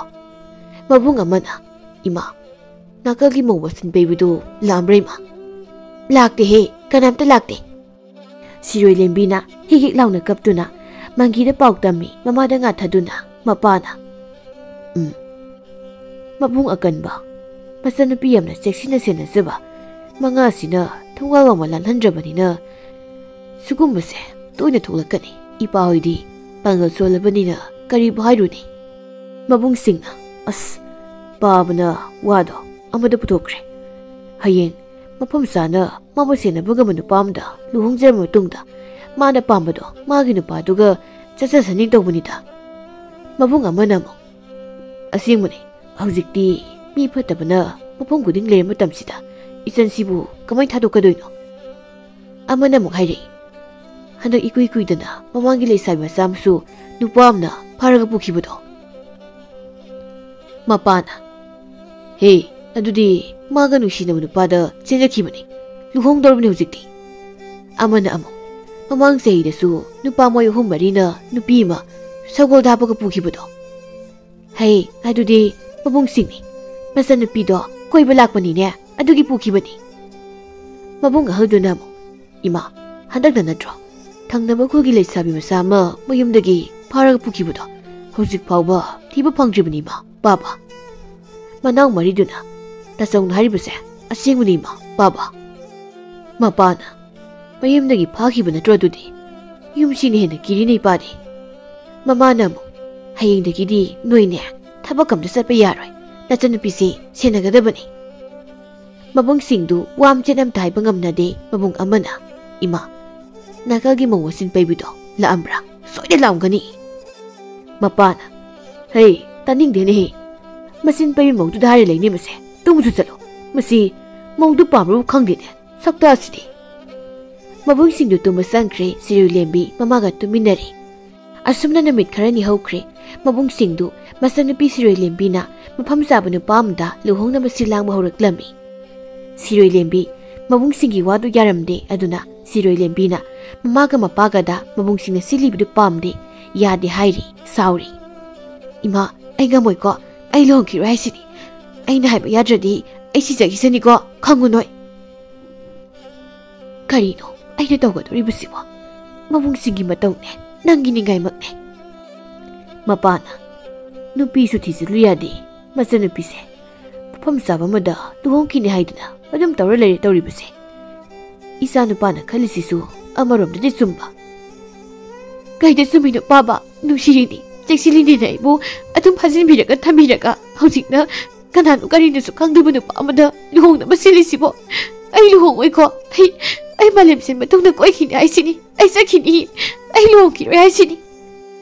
ꯃꯕꯨꯡ ꯑꯃꯅ, "ꯏꯃꯥ, ꯅꯥꯀꯜꯒꯤ ꯃꯧ ꯃꯁꯤꯟ ꯄꯩꯕꯗꯨ ꯂꯥꯛꯑꯝꯕ꯭ꯔꯥ, ꯏꯃꯥ?" "ꯂꯥꯛꯇꯦꯍꯦ, ꯀꯅꯥꯝꯇ ꯂꯥꯛꯇꯦ꯫" ꯁꯤꯔꯣꯏ ꯂꯦꯝꯕꯤꯅ ꯍꯤꯛ ꯍꯤꯛ ꯂꯥꯎꯅ ꯀꯞꯇꯨꯅ ꯃꯪꯒꯤꯗ ꯄꯥꯎ ꯇꯝꯃꯤ ꯃꯃꯥꯗ ꯉꯥꯊꯗꯨꯅ꯫ ꯃꯄꯥꯅ, "ꯎꯝ, ꯃꯕꯨꯡ ꯑꯀꯟꯕ, ꯃꯆꯟꯅꯨꯄꯤ ꯌꯥꯝꯅ ꯆꯦꯛꯁꯤꯟꯅ ꯁꯦꯟꯅꯖꯕ ꯃꯉꯥꯁꯤꯅ ꯊꯣꯡꯒꯥꯜ ꯋꯥꯡꯃ ꯂꯥꯟꯍꯟꯗ꯭ꯔꯕꯅꯤꯅ ꯁꯤꯒꯨꯝꯕꯁꯦ ꯇꯣꯏꯅ ꯊꯣꯛꯂꯛꯀꯅꯤ꯫ ꯏꯄꯥ ꯍꯣꯏꯗꯤ ꯄꯥꯡꯒꯜ ꯁꯣꯜꯂꯕꯅꯤꯅ ꯀꯔꯤꯕꯨ ꯍꯥꯏꯔꯨꯅꯤ?" ꯃꯕꯨꯡꯁꯤꯡꯅ, "ꯑꯁ, ꯄꯥꯕꯅ ꯋꯥꯗꯣ ꯑꯃꯗ ꯄꯨꯊꯣꯛꯈ꯭ꯔꯦ꯫ ꯍꯌꯦꯡ ꯃꯐꯝ ꯆꯥꯅ ꯃꯥꯕꯨ ꯁꯦꯟꯅꯕ ꯉꯝꯕ ꯅꯨꯄꯥ ꯑꯃꯗ ꯂꯨꯍꯣꯡꯖꯔꯕ ꯃꯇꯨꯡꯗ ꯃꯥꯅ ꯄꯥꯝꯕꯗꯣ ꯃꯥꯒꯤ ꯅꯨꯄꯥꯗꯨꯒ ꯆꯠꯆꯁꯅꯤꯡ ꯇꯧꯕꯅꯤꯗ꯫" ꯃꯕꯨꯡ ꯑꯃꯅ ꯑꯃꯨꯛ, "ꯑꯁꯦꯡꯕꯅꯤ, ꯍꯧꯖꯤꯛꯇꯤ ꯃꯤ ꯐꯠꯇꯕꯅ ꯃꯐꯝ ꯈꯨꯗꯤꯡ ꯂꯩꯔ ꯃꯇꯝꯁꯤꯗ ꯏꯆꯟꯁꯤꯕꯨ ꯀꯃꯥꯏꯅ ꯊꯥꯗꯣꯛꯀꯗꯣꯏꯅꯣ?" ꯑꯃꯅ ꯑꯃꯨꯛ ꯍꯥꯏꯔꯛꯏ, "ꯍꯟꯗꯛ ꯏꯀꯨꯏ ꯀꯨꯏꯗꯅ ꯃꯃꯥꯡꯒꯤ ꯂꯩꯁꯥꯕꯤ ꯃꯆꯥ ꯑꯃꯁꯨ ꯅꯨꯄꯥ ꯑꯃꯅ ꯐꯥꯔꯒ ꯄꯨꯈꯤꯕꯗꯣ꯫" ꯃꯄꯥꯅ, "ꯍꯦ, ꯑꯗꯨꯗꯤ ꯃꯥꯒ ꯅꯨꯡꯁꯤꯅꯕ ꯅꯨꯄꯥꯗ ꯆꯦꯟꯖꯈꯤꯕꯅꯤ, ꯂꯨꯍꯣꯡꯗꯧꯔꯕꯅꯤ ꯍꯧꯖꯤꯛꯇꯤ꯫" ꯑꯃꯅ ꯑꯃꯨꯛ, "ꯃꯃꯥꯡ ꯆꯍꯤꯗꯁꯨ ꯅꯨꯄꯥ ꯃꯣꯏ ꯑꯍꯨꯝ ꯃꯔꯤꯅ ꯅꯨꯄꯤ ꯑꯃ ꯁꯒꯣꯜꯗ ꯍꯥꯞꯄꯒ ꯄꯨꯈꯤꯕꯗꯣ꯫" "ꯍꯩ, ꯑꯗꯨꯗꯤ ꯃꯕꯨꯡꯁꯤꯡꯅꯤ, ꯃꯆꯟꯅꯨꯄꯤꯗꯣ ꯀꯣꯏꯕ ꯂꯥꯛꯄꯅꯤꯅꯦ, ꯑꯗꯨꯒꯤ ꯄꯨꯈꯤꯕꯅꯤ꯫" ꯃꯕꯨꯡ ꯑꯍꯜꯗꯨꯅ ꯑꯃꯨꯛ, "ꯏꯃꯥ, ꯍꯟꯗꯛꯇ ꯅꯠꯇ꯭ꯔꯣ ꯊꯪꯅꯕ ꯈꯨꯜꯒꯤ ꯂꯩꯁꯥꯕꯤ ꯃꯆꯥ ꯑꯃ ꯃꯌꯨꯝꯗꯒꯤ ꯐꯥꯔꯒ ꯄꯨꯈꯤꯕꯗꯣ? ꯍꯧꯖꯤꯛ ꯐꯥꯎꯕ ꯊꯤꯕ ꯐꯪꯗ꯭ꯔꯤꯕꯅꯤ, ꯏꯃꯥ, ꯄꯥꯕ꯫" ꯃꯅꯥꯎ ꯃꯔꯤꯗꯨꯅ, "ꯇꯥꯆꯧꯅ ꯍꯥꯏꯔꯤꯕꯁꯦ ꯑꯁꯦꯡꯕꯅꯤ, ꯏꯃꯥ, ꯄꯥꯕ꯫" ꯃꯄꯥꯅ, "ꯃꯌꯨꯝꯗꯒꯤ ꯐꯥꯈꯤꯕ ꯅꯠꯇ꯭ꯔꯣ ꯑꯗꯨꯗꯤ? ꯌꯨꯝꯁꯤꯅ ꯍꯦꯟꯅ ꯀꯤꯔꯤꯅꯦ ꯏꯄꯥꯗꯤ꯫" ꯃꯃꯥꯅ ꯑꯃꯨꯛ, "ꯍꯌꯦꯡꯗꯒꯤꯗꯤ ꯅꯣꯏꯅꯦ ꯊꯕꯛ ꯑꯝꯇ ꯆꯠꯄ ꯌꯥꯔꯣꯏ, ꯅꯆꯟꯅꯨꯄꯤꯁꯤ ꯁꯦꯟꯅꯒꯗꯕꯅꯤ꯫" ꯃꯕꯨꯡꯁꯤꯡꯗꯨ ꯋꯥ ꯃꯆꯦꯠ ꯑꯝꯇ ꯍꯥꯏꯕ ꯉꯝꯅꯗꯦ꯫ ꯃꯕꯨꯡ ꯑꯃꯅ, "ꯏꯃꯥ, ꯅꯥꯀꯜꯒꯤ ꯃꯧ ꯃꯆꯤꯟ ꯄꯩꯕꯤꯗꯣ ꯂꯥꯛꯑꯝꯕ꯭ꯔꯥ? ꯁꯣꯏꯗꯅ ꯂꯥꯛꯑꯝꯒꯅꯤ꯫" ꯃꯄꯥꯅ, "ꯍꯩ, ꯇꯥꯅꯤꯡꯗꯦꯅꯦꯍꯦ, ꯃꯆꯤꯟ ꯄꯩꯕꯤ ꯃꯧꯗꯨꯗ ꯍꯥꯏꯔ ꯂꯩꯅꯦ ꯃꯁꯦ, ꯇꯨꯝꯃꯨꯁꯨ ꯆꯠꯂꯣ, ꯃꯁꯤ ꯃꯧꯗꯨ ꯄꯥꯝꯕ꯭ꯔꯕꯨ ꯈꯪꯗꯦꯅꯦ, ꯁꯛꯇꯥꯁꯤꯗꯤ꯫ ꯃꯕꯨꯡꯁꯤꯡꯗꯨ ꯇꯨꯝꯕ ꯆꯪꯈ꯭ꯔꯦ꯫ ꯁꯤꯔꯣꯏ ꯂꯦꯝꯕꯤ ꯃꯃꯥꯒ ꯇꯨꯝꯃꯤꯟꯅꯔꯦ꯫ ꯑꯁꯨꯝꯅ ꯅꯨꯃꯤꯠ ꯈꯔꯅꯤ ꯍꯧꯈ꯭ꯔꯦ꯫ ꯃꯕꯨꯡꯁꯤꯡꯗꯨ ꯃꯆꯟꯅꯨꯄꯤ ꯁꯤꯔꯣꯏ ꯂꯦꯝꯕꯤꯅ ꯃꯐꯝ ꯆꯥꯕ ꯅꯨꯄꯥ ꯑꯃꯗ ꯂꯨꯍꯣꯡꯅꯕ ꯁꯤꯜ ꯂꯥꯡꯕ ꯍꯧꯔꯛꯂꯝꯃꯤ꯫ ꯁꯤꯔꯣꯏ ꯂꯦꯝꯕꯤ ꯃꯕꯨꯡꯁꯤꯡꯒꯤ ꯋꯥꯗꯨ ꯌꯥꯔꯝꯗꯦ꯫ ꯑꯗꯨꯅ ꯁꯤꯔꯣꯏ ꯂꯦꯝꯕꯤꯅ ꯃꯃꯥꯒ ꯃꯄꯥꯒꯗ ꯃꯕꯨꯡꯁꯤꯡꯅ ꯁꯤꯜꯂꯤꯕꯗꯨ ꯄꯥꯝꯗꯦ, ꯌꯥꯗꯦ ꯍꯥꯏꯔꯤ, ꯁꯥꯎꯔꯤ꯫ "ꯏꯃꯥ, ꯑꯩ ꯉꯝꯃꯣꯏꯀꯣ꯫ ꯑꯩ ꯂꯨꯍꯣꯡꯈꯤꯔꯣꯏ ꯍꯥꯏꯁꯤꯅꯤ꯫ ꯑꯩꯅ ꯍꯥꯏꯕ ꯌꯥꯗ꯭ꯔꯗꯤ ꯑꯩ ꯁꯤꯖꯈꯤꯁꯅꯤꯀꯣ, ꯈꯪꯉꯨ ꯅꯣꯏ꯫" "ꯀꯔꯤꯅꯣ ꯑꯩꯅ ꯇꯧꯒꯗꯧꯔꯤꯕꯁꯤꯕꯣ? ꯃꯕꯨꯡꯁꯤꯡꯒꯤ ꯃꯇꯧꯅꯦ, ꯅꯪꯒꯤ ꯅꯤꯡꯉꯥꯏꯃꯛꯅꯦ꯫" ꯃꯄꯥꯅ, "ꯅꯨꯄꯤꯁꯨ ꯊꯤꯖꯤꯜꯂꯨ ꯌꯥꯗꯦ꯫ ꯃꯆꯟꯅꯨꯄꯤꯁꯦ ꯃꯐꯝ ꯆꯥꯕ ꯑꯃꯗ ꯂꯨꯍꯣꯡꯈꯤꯅꯤ ꯍꯥꯏꯗꯨꯅ ꯑꯗꯨꯝ ꯇꯧꯔ ꯂꯩꯔꯦ ꯇꯧꯔꯤꯕꯁꯦ꯫ ꯏꯆꯥ ꯅꯨꯄꯥꯅ ꯈꯜꯂꯤꯁꯤꯁꯨ ꯑꯃꯔꯣꯝꯗꯗꯤ ꯆꯨꯝꯕ꯫" "ꯀꯩꯗ ꯆꯨꯝꯃꯤꯅꯣ ꯄꯥꯕ? ꯅꯨꯡꯁꯤꯔꯤꯅꯤ, ꯆꯦꯛꯁꯤꯜꯂꯤꯅꯤꯅ ꯑꯩꯕꯨ ꯑꯗꯨꯝ ꯐꯥꯖꯤꯟꯕꯤꯔꯒ ꯊꯝꯕꯤꯔꯒ ꯍꯧꯖꯤꯛꯅ ꯀꯅꯥꯅꯣ ꯀꯔꯤꯅꯣꯁꯨ ꯈꯪꯗꯕ ꯅꯨꯄꯥ ꯑꯃꯗ ꯂꯨꯍꯣꯡꯅꯕ ꯁꯤꯜꯂꯤꯁꯤꯕꯣ? ꯑꯩ ꯂꯨꯍꯣꯡꯉꯣꯏꯀꯣ꯫ ꯑꯩ, ꯑꯩ ꯃꯥꯂꯦꯝꯁꯦ ꯃꯇꯨꯡꯗ ꯀꯣꯏꯈꯤꯅꯤ ꯍꯥꯏꯁꯤꯅꯤ꯫ ꯑꯩ ꯆꯠꯈꯤꯅꯤ꯫ ꯑꯩ ꯂꯨꯍꯣꯡꯈꯤꯔꯣꯏ ꯍꯥꯏꯁꯤꯅꯤ꯫"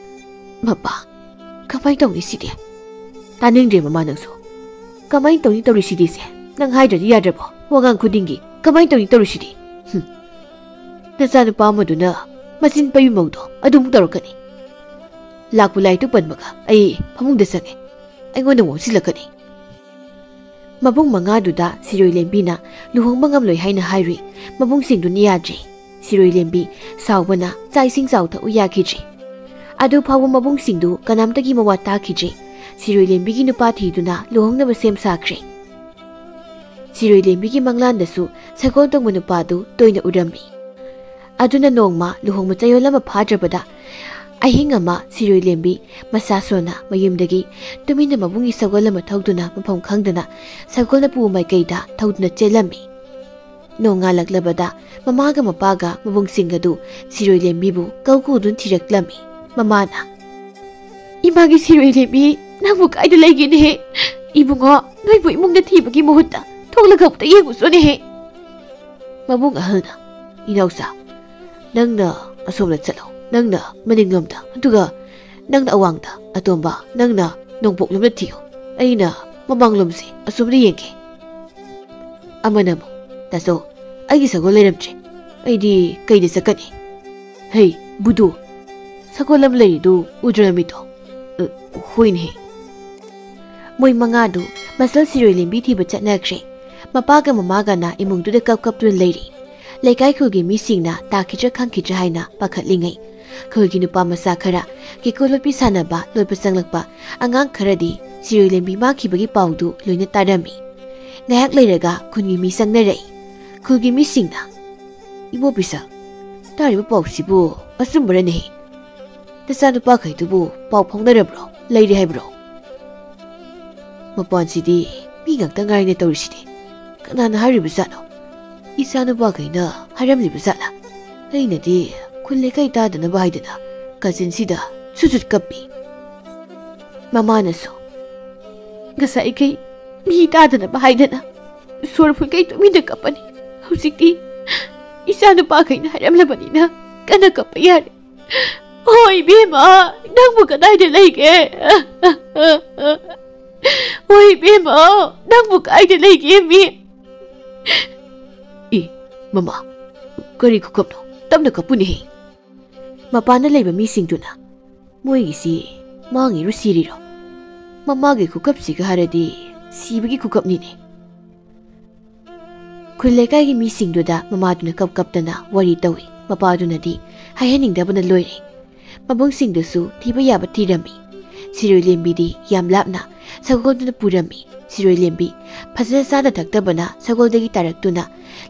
"ꯃꯄꯥ, ꯀꯃꯥꯏꯅ ꯇꯧꯅꯤ ꯁꯤꯗꯤ?" "ꯇꯥꯅꯤꯡꯗ꯭ꯔꯦ ꯃꯃꯥ ꯅꯪꯁꯨ꯫ ꯀꯃꯥꯏꯅ ꯇꯧꯅꯤ ꯇꯧꯔꯤꯁꯤꯗꯤ ꯁꯦ? ꯅꯪ ꯍꯥꯏꯗ꯭ꯔꯗꯤ ꯌꯥꯗ꯭ꯔꯕꯣ? ꯋꯥꯉꯥꯡ ꯈꯨꯗꯤꯡꯒꯤ ꯀꯃꯥꯏꯅ ꯇꯧꯅꯤ ꯇꯧꯔꯤꯁꯤꯗꯤ? ꯍꯨꯝ꯫ ꯅꯆꯥꯅꯨꯄꯥ ꯑꯃꯗꯨꯅ ꯃꯆꯤꯟ ꯄꯩꯕꯤ ꯃꯧꯗꯣ ꯑꯗꯨꯃꯨꯛ ꯇꯧꯔꯛꯀꯅꯤ꯫ ꯂꯥꯛꯄꯨ ꯂꯥꯏꯗꯨ ꯄꯟꯕꯒ ꯑꯩ ꯐꯃꯨꯡꯗ ꯆꯪꯉꯦ꯫ ꯑꯩꯉꯣꯟꯗ ꯑꯃꯨꯛ ꯑꯣꯟꯁꯤꯜꯂꯛꯀꯅꯤ꯫" ꯃꯕꯨꯡ ꯃꯉꯥꯗꯨꯗ ꯁꯤꯔꯣꯏ ꯂꯦꯝꯕꯤꯅ ꯂꯨꯍꯣꯡꯕ ꯉꯝꯂꯣꯏ ꯍꯥꯏꯅ ꯍꯥꯏꯔꯨꯏ꯫ ꯃꯕꯨꯡꯁꯤꯡꯗꯨꯅ ꯌꯥꯗ꯭ꯔꯦ꯫ ꯁꯤꯔꯣꯏ ꯂꯦꯝꯕꯤ ꯁꯥꯎꯕꯅ ꯆꯥꯛ ꯏꯁꯤꯡ ꯆꯥꯎ ꯊꯛꯎ ꯌꯥꯈꯤꯗ꯭ꯔꯦ꯫ ꯑꯗꯨ ꯐꯥꯎꯕ ꯃꯕꯨꯡꯁꯤꯡꯗꯨ ꯀꯅꯥꯝꯇꯒꯤ ꯃꯋꯥ ꯇꯥꯈꯤꯗ꯭ꯔꯦ꯫ ꯁꯤꯔꯣꯏ ꯂꯦꯝꯕꯤꯒꯤ ꯅꯨꯄꯥ ꯊꯤꯗꯨꯅ ꯂꯨꯍꯣꯡꯅꯕ ꯁꯦꯝ ꯁꯥꯈ꯭ꯔꯦ꯫ ꯁꯤꯔꯣꯏ ꯂꯦꯝꯕꯤꯒꯤ ꯃꯪꯂꯥꯟꯗꯁꯨ ꯁꯒꯣꯜ ꯇꯣꯡꯕ ꯅꯨꯄꯥꯗꯨ ꯇꯣꯏꯅ ꯎꯔꯝꯃꯤ꯫ ꯑꯗꯨꯅ ꯅꯣꯡꯃ ꯂꯨꯍꯣꯡꯕ ꯆꯌꯣꯜ ꯑꯃ ꯐꯥꯗ꯭ꯔꯕꯗ ꯑꯍꯤꯡ ꯑꯃ ꯁꯤꯔꯣꯏ ꯂꯦꯝꯕꯤ ꯃꯁꯥ ꯁꯣꯟꯅ ꯃꯌꯨꯝꯗꯒꯤ ꯇꯨꯃꯤꯟꯅ ꯃꯕꯨꯡꯒꯤ ꯁꯒꯣꯜ ꯑꯃ ꯊꯧꯗꯨꯅ ꯃꯐꯝ ꯈꯪꯗꯅ ꯁꯒꯣꯜꯅ ꯄꯨꯕ ꯃꯥꯏꯀꯩꯗ ꯊꯧꯗꯨꯅ ꯆꯦꯜꯂꯝꯃꯤ꯫ ꯅꯣꯡꯉꯥꯜꯂꯛꯂꯕꯗ ꯃꯃꯥꯒ ꯃꯄꯥꯒ ꯃꯕꯨꯡꯁꯤꯡ ꯑꯗꯨ ꯁꯤꯔꯣꯏ ꯂꯦꯝꯕꯤꯕꯨ ꯀꯧ ꯀꯧꯗꯨꯅ ꯊꯤꯔꯛꯂꯝꯃꯤ꯫ ꯃꯃꯥꯅ, "ꯏꯃꯥꯒꯤ ꯁꯤꯔꯣꯏ ꯂꯦꯝꯕꯤ, ꯅꯪꯕꯨ ꯀꯥꯏꯗ ꯂꯩꯒꯦꯅꯦꯍꯦ? ꯏꯕꯨꯡꯉꯣ, ꯅꯣꯏꯕꯨ ꯏꯃꯨꯡꯗ ꯊꯤꯕꯒꯤ ꯃꯍꯨꯠꯇ ꯊꯣꯛꯂꯒ ꯑꯃꯨꯛꯇ ꯌꯦꯡꯉꯨꯆꯣꯅꯦꯍꯦ꯫" ꯃꯕꯨꯡ ꯑꯍꯜꯅ, "ꯏꯅꯥꯎꯆꯥ, ꯅꯪꯅ ꯑꯁꯣꯝꯗ ꯆꯠꯂꯣ, ꯅꯪꯅ ꯃꯅꯤꯡꯂꯣꯝꯗ, ꯑꯗꯨꯒ ꯅꯪꯅ ꯑꯋꯥꯡꯗ, ꯑꯇꯣꯝꯕ, ꯅꯪꯅ ꯅꯣꯡꯄꯣꯛꯂꯣꯝꯗ ꯊꯤꯌꯨ, ꯑꯩꯅ ꯃꯃꯥꯡꯂꯣꯝꯁꯦ ꯑꯁꯣꯝꯗ ꯌꯦꯡꯒꯦ꯫" ꯑꯃꯅ ꯑꯃꯨꯛ, "ꯇꯥꯆꯧ, ꯑꯩꯒꯤ ꯁꯒꯣꯜ ꯂꯩꯔꯝꯗ꯭ꯔꯦ꯫ ꯑꯩꯗꯤ ꯀꯩꯗ ꯆꯠꯀꯅꯤ?" "ꯍꯩ, ꯕꯨꯗꯨ, ꯁꯒꯣꯜ ꯑꯃ ꯂꯩꯔꯤꯗꯨ ꯎꯗ꯭ꯔꯃꯤꯗꯣ?" "ꯑ, ꯍꯣꯏꯅꯦ꯫" ꯃꯣꯏ ꯃꯉꯥꯗꯨ ꯃꯁꯜ ꯁꯤꯔꯣꯏ ꯂꯦꯝꯕꯤ ꯊꯤꯕ ꯆꯠꯅꯈ꯭ꯔꯦ꯫ ꯃꯄꯥꯒ ꯃꯃꯥꯒꯅ ꯏꯃꯨꯡꯗꯨꯗ ꯀꯞ ꯀꯞꯇꯨꯅ ꯂꯩꯔꯤ꯫ ꯂꯩꯀꯥꯏ ꯈꯨꯜꯒꯤ ꯃꯤꯁꯤꯡꯅ ꯇꯥꯈꯤꯗ꯭ꯔꯥ ꯈꯪꯈꯤꯗ꯭ꯔꯥ ꯍꯥꯏꯅ ꯄꯥꯈꯠꯂꯤꯉꯩ, ꯈꯨꯜꯒꯤ ꯅꯨꯄꯥ ꯃꯆꯥ ꯈꯔ ꯀꯦꯀꯨ ꯂꯣꯠꯄꯤ ꯁꯥꯟꯅꯕ ꯂꯣꯠꯄ ꯆꯪꯂꯛꯄ ꯑꯉꯥꯡ ꯈꯔꯗꯤ ꯁꯤꯔꯣꯏ ꯂꯦꯝꯕꯤ ꯃꯥꯡꯈꯤꯕꯒꯤ ꯄꯥꯎꯗꯨ ꯂꯣꯏꯅ ꯇꯥꯔꯝꯃꯤ꯫ ꯉꯥꯏꯍꯥꯛ ꯂꯩꯔꯒ ꯈꯨꯟꯒꯤ ꯃꯤ ꯆꯪꯅꯔꯛꯏ꯫ ꯈꯨꯜꯒꯤ ꯃꯤꯁꯤꯡꯅ, "ꯏꯕꯣ ꯄꯤꯁꯛ, ꯇꯥꯔꯤꯕ ꯄꯥꯎꯁꯤꯕꯨ ꯑꯆꯨꯝꯕꯔꯅꯦ? ꯅꯆꯥꯅꯨꯄꯥꯈꯩꯗꯨꯕꯨ ꯄꯥꯎ ꯐꯥꯎꯅꯔꯕ꯭ꯔꯣ? ꯂꯩꯔꯦ ꯍꯥꯏꯕ꯭ꯔꯣ? ꯃꯄꯥꯟꯁꯤꯗꯤ ꯃꯤ ꯉꯥꯛꯇ ꯉꯥꯏꯔꯦ ꯇꯧꯔꯤꯁꯤꯗꯤ꯫ ꯀꯅꯥꯅ ꯍꯥꯏꯔꯤꯕꯖꯥꯠꯅꯣ? ꯏꯆꯥꯅꯨꯄꯥꯈꯩꯅ ꯍꯥꯏꯔꯝꯂꯤꯕ ꯖꯥꯠꯂꯥ? ꯑꯩꯅꯗꯤ ꯈꯨꯜ ꯂꯩꯀꯥꯏ ꯇꯥꯗꯅꯕ ꯍꯥꯏꯗꯅ ꯀꯥꯆꯤꯟꯁꯤꯗ ꯁꯨꯠ ꯁꯨꯠ ꯀꯞꯄꯤ꯫" ꯃꯃꯥꯅꯁꯨ, "ꯉꯁꯥꯏꯈꯩ ꯃꯤ ꯇꯥꯗꯅꯕ ꯍꯥꯏꯗꯅ ꯁꯣꯔ ꯐꯨꯟꯈꯩ ꯇꯨꯃꯤꯟꯅ ꯀꯞꯄꯅꯤ꯫ ꯍꯧꯖꯤꯛꯇꯤ ꯏꯆꯥꯅꯨꯄꯥꯈꯩꯅ ꯍꯥꯏꯔꯝꯂꯕꯅꯤꯅ ꯀꯟꯅ ꯀꯞꯄ ꯌꯥꯔꯦ꯫ ꯍꯣꯏ ꯏꯕꯦꯝꯃ, ꯅꯪꯕꯨ ꯀꯗꯥꯏꯗ ꯂꯩꯒꯦ? ꯍꯣꯏ ꯏꯕꯦꯝꯃ, ꯅꯪꯕꯨ ꯀꯥꯏꯗ ꯂꯩꯒꯦ ꯃꯤ?" "ꯑꯦ, ꯃꯃꯥ, ꯀꯔꯤ ꯈꯨꯀꯞꯅꯣ? ꯇꯞꯅ ꯀꯞꯄꯨꯅꯦꯍꯦ꯫" ꯃꯄꯥꯟꯗ ꯂꯩꯕ ꯃꯤꯁꯤꯡꯗꯨꯅ, "ꯃꯣꯏꯒꯤꯁꯤ ꯃꯥꯡꯉꯤꯔꯣ ꯁꯤꯔꯤꯔꯣ? ꯃꯃꯥꯒꯤ ꯈꯨꯀꯞꯁꯤꯒ ꯍꯥꯏꯔꯗꯤ ꯁꯤꯕꯒꯤ ꯈꯨꯀꯞꯅꯤꯅꯦ꯫" ꯈꯨꯜ ꯂꯩꯀꯥꯏꯒꯤ ꯃꯤꯁꯤꯡꯗꯨꯗ ꯃꯃꯥꯗꯨꯅ ꯀꯞ ꯀꯞꯇꯅ ꯋꯥꯔꯤ ꯇꯧꯏ꯫ ꯃꯄꯥꯗꯨꯅꯗꯤ ꯍꯥꯏꯍꯟꯅꯤꯡꯗꯕꯅ ꯂꯣꯏꯔꯦ꯫ ꯃꯕꯨꯡꯁꯤꯡꯗꯨꯁꯨ ꯊꯤꯕ ꯌꯥꯕ ꯊꯤꯔꯝꯃꯤ꯫ ꯁꯤꯔꯣꯏ ꯂꯦꯝꯕꯤꯗꯤ ꯌꯥꯝ ꯂꯥꯞꯅ ꯁꯒꯣꯜꯗꯨꯅ ꯄꯨꯔꯝꯃꯤ꯫ ꯁꯤꯔꯣꯏ ꯂꯦꯝꯕꯤ ꯐꯖꯅ ꯆꯥꯅ ꯊꯛꯇꯕꯅ ꯁꯒꯣꯜꯗꯒꯤ ꯇꯥꯔꯛꯇꯨꯅ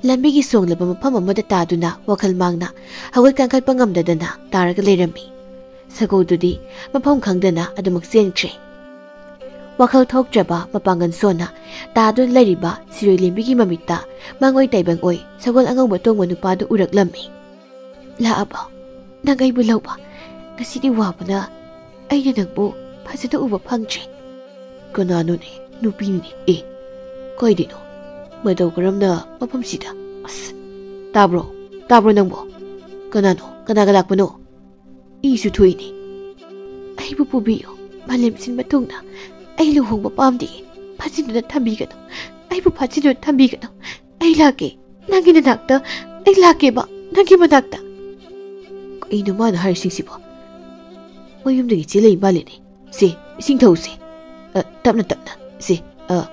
ꯂꯝꯕꯤꯒꯤ ꯁꯣꯡꯂꯕ ꯃꯐꯝ ꯑꯃꯗ ꯇꯥꯗꯨꯅ ꯋꯥꯈꯜ ꯃꯥꯡꯅ ꯍꯧꯒꯠ ꯀꯥꯡꯈꯠꯄ ꯉꯝꯗꯗꯅ ꯇꯥꯔꯒ ꯂꯩꯔꯝꯃꯤ꯫ ꯁꯒꯣꯜꯗꯨꯗꯤ ꯃꯐꯝ ꯈꯪꯗꯅ ꯑꯗꯨꯃꯛ ꯆꯦꯟꯈ꯭ꯔꯦ꯫ ꯋꯥꯈꯜ ꯊꯣꯛꯇ꯭ꯔꯕ ꯃꯄꯥꯡꯒꯜ ꯁꯣꯟꯅ ꯇꯥꯗꯨꯅ ꯂꯩꯔꯤꯕ ꯁꯤꯔꯣꯏ ꯂꯦꯝꯕꯤꯒꯤ ꯃꯃꯤꯠꯇ ꯃꯉꯣꯏ ꯇꯥꯏꯕꯪ ꯑꯣꯏ ꯁꯒꯣꯜ ꯑꯉꯧꯕ ꯇꯣꯡꯕ ꯅꯨꯄꯥꯗꯨ ꯎꯔꯛꯂꯝꯃꯤ꯫ "ꯂꯥꯛꯑꯕꯣ? ꯅꯪ ꯑꯩꯕꯨ ꯂꯧꯕ? ꯉꯁꯤꯗꯤ ꯋꯥꯕꯅ ꯑꯩꯅ ꯅꯪꯕꯨ ꯐꯖꯅ ꯎꯕ ꯐꯪꯗ꯭ꯔꯦ꯫" "ꯀꯅꯥꯅꯣꯅꯦ? ꯅꯨꯄꯤꯅꯤꯅꯦ꯫ ꯑꯦ, ꯀꯥꯏꯗꯩꯅꯣ? ꯃꯇꯧ ꯀꯔꯝꯅ ꯃꯐꯝꯁꯤꯗ? ꯑꯁ, ꯇꯥꯕ꯭ꯔꯣ? ꯇꯥꯕ꯭ꯔꯣ ꯅꯪꯕꯣ? ꯀꯅꯥꯅꯣ? ꯀꯅꯥꯒ ꯂꯥꯛꯄꯅꯣ? ꯏꯁꯨ ꯊꯣꯛꯏꯅꯦ꯫" "ꯑꯩꯕꯨ ꯄꯨꯕꯤꯌꯨ꯫ ꯃꯥꯂꯦꯝ ꯁꯤꯟꯕ ꯊꯨꯡꯅ ꯑꯩ ꯂꯨꯍꯣꯡꯕ ꯄꯥꯝꯗꯦ꯫ ꯐꯥꯖꯤꯟꯗꯨꯅ ꯊꯝꯕꯤꯒꯅꯨ꯫ ꯑꯩꯕꯨ ꯐꯥꯖꯤꯟꯗꯨꯅ ꯊꯝꯕꯤꯒꯅꯨ꯫ ꯑꯩ ꯂꯥꯛꯀꯦ꯫ ꯅꯪꯒꯤ ꯅꯅꯥꯛꯇ꯫ ꯑꯩ ꯂꯥꯛꯀꯦꯕ꯫ ꯅꯪꯒꯤ ꯃꯅꯥꯛꯇ꯫ ꯀꯩꯅꯣ ꯃꯥꯅ ꯍꯥꯏꯔꯤꯁꯤꯡꯁꯤꯕꯣ? ꯃꯌꯨꯝꯗꯒꯤ ꯆꯦꯜꯂꯛꯏ ꯃꯥꯜꯂꯤꯅꯦ꯫ ꯁꯦ, ꯏꯁꯤꯡ ꯊꯛꯎꯁꯦ꯫ ꯑ, ꯇꯞꯅ ꯇꯞꯅ꯫ ꯁꯦ, ꯑ,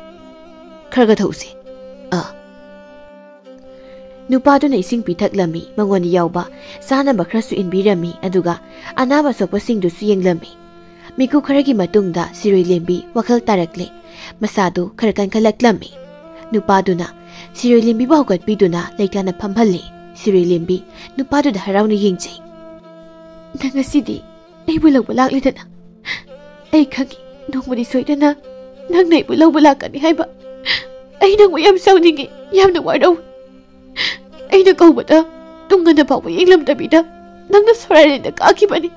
ꯈꯔ ꯈꯔ ꯊꯛꯎꯁꯦ꯫ ꯑ꯫ ꯅꯨꯄꯥꯗꯨꯅ ꯏꯁꯤꯡ ꯄꯤꯊꯛꯂꯝꯃꯤ꯫ ꯃꯉꯣꯟꯗ ꯌꯥꯎꯕ ꯆꯥꯅꯕ ꯈꯔꯁꯨ ꯏꯟꯕꯤꯔꯝꯃꯤ꯫ ꯑꯗꯨꯒ ꯑꯅꯥꯕ ꯑꯁꯣꯛꯄꯁꯤꯡꯗꯨꯁꯨ ꯌꯦꯡꯂꯝꯃꯤ꯫ ꯃꯤꯀꯨꯞ ꯈꯔꯒꯤ ꯃꯇꯨꯡꯗ ꯁꯤꯔꯣꯏ ꯂꯦꯝꯕꯤ ꯋꯥꯈꯜ ꯇꯥꯔꯛꯂꯦ꯫ ꯃꯁꯥꯗꯨ ꯈꯔ ꯀꯟꯈꯠꯂꯛꯂꯝꯃꯤ꯫ ꯅꯨꯄꯥꯗꯨꯅ ꯁꯤꯔꯣꯏ ꯂꯦꯝꯕꯤꯕꯨ ꯍꯧꯒꯠꯄꯤꯗꯨꯅ ꯂꯩꯇꯥꯅ ꯐꯝꯍꯜꯂꯤ꯫ ꯁꯤꯔꯣꯏ ꯂꯦꯝꯕꯤ ꯅꯨꯄꯥꯗꯨꯗ ꯍꯔꯥꯎꯅ ꯌꯦꯡꯖꯩ꯫ "ꯅꯪ ꯉꯁꯤꯗꯤ ꯑꯩꯕꯨ ꯂꯧꯕ ꯂꯥꯛꯂꯦꯗꯅ꯫ ꯑꯩ ꯈꯪꯏ, ꯅꯣꯡꯃꯗꯤ ꯁꯣꯏꯗꯅ ꯅꯪꯅ ꯑꯩꯕꯨ ꯂꯧꯕ ꯂꯥꯛꯀꯅꯤ ꯍꯥꯏꯕ꯫ ꯑꯩ ꯅꯪꯕꯨ ꯌꯥꯝ ꯁꯥꯎꯅꯤꯡꯉꯤ, ꯌꯥꯝꯅ ꯋꯥꯔꯧꯏ꯫ ꯑꯩꯅ ꯀꯧꯕꯗ ꯇꯨꯡ ꯍꯟꯅ ꯐꯥꯎꯕ ꯌꯦꯡꯂꯝꯗꯕꯤꯗ ꯅꯪꯅ ꯁꯣꯔꯥꯏꯂꯦꯟꯗ ꯀꯥꯈꯤꯕꯅꯤ꯫"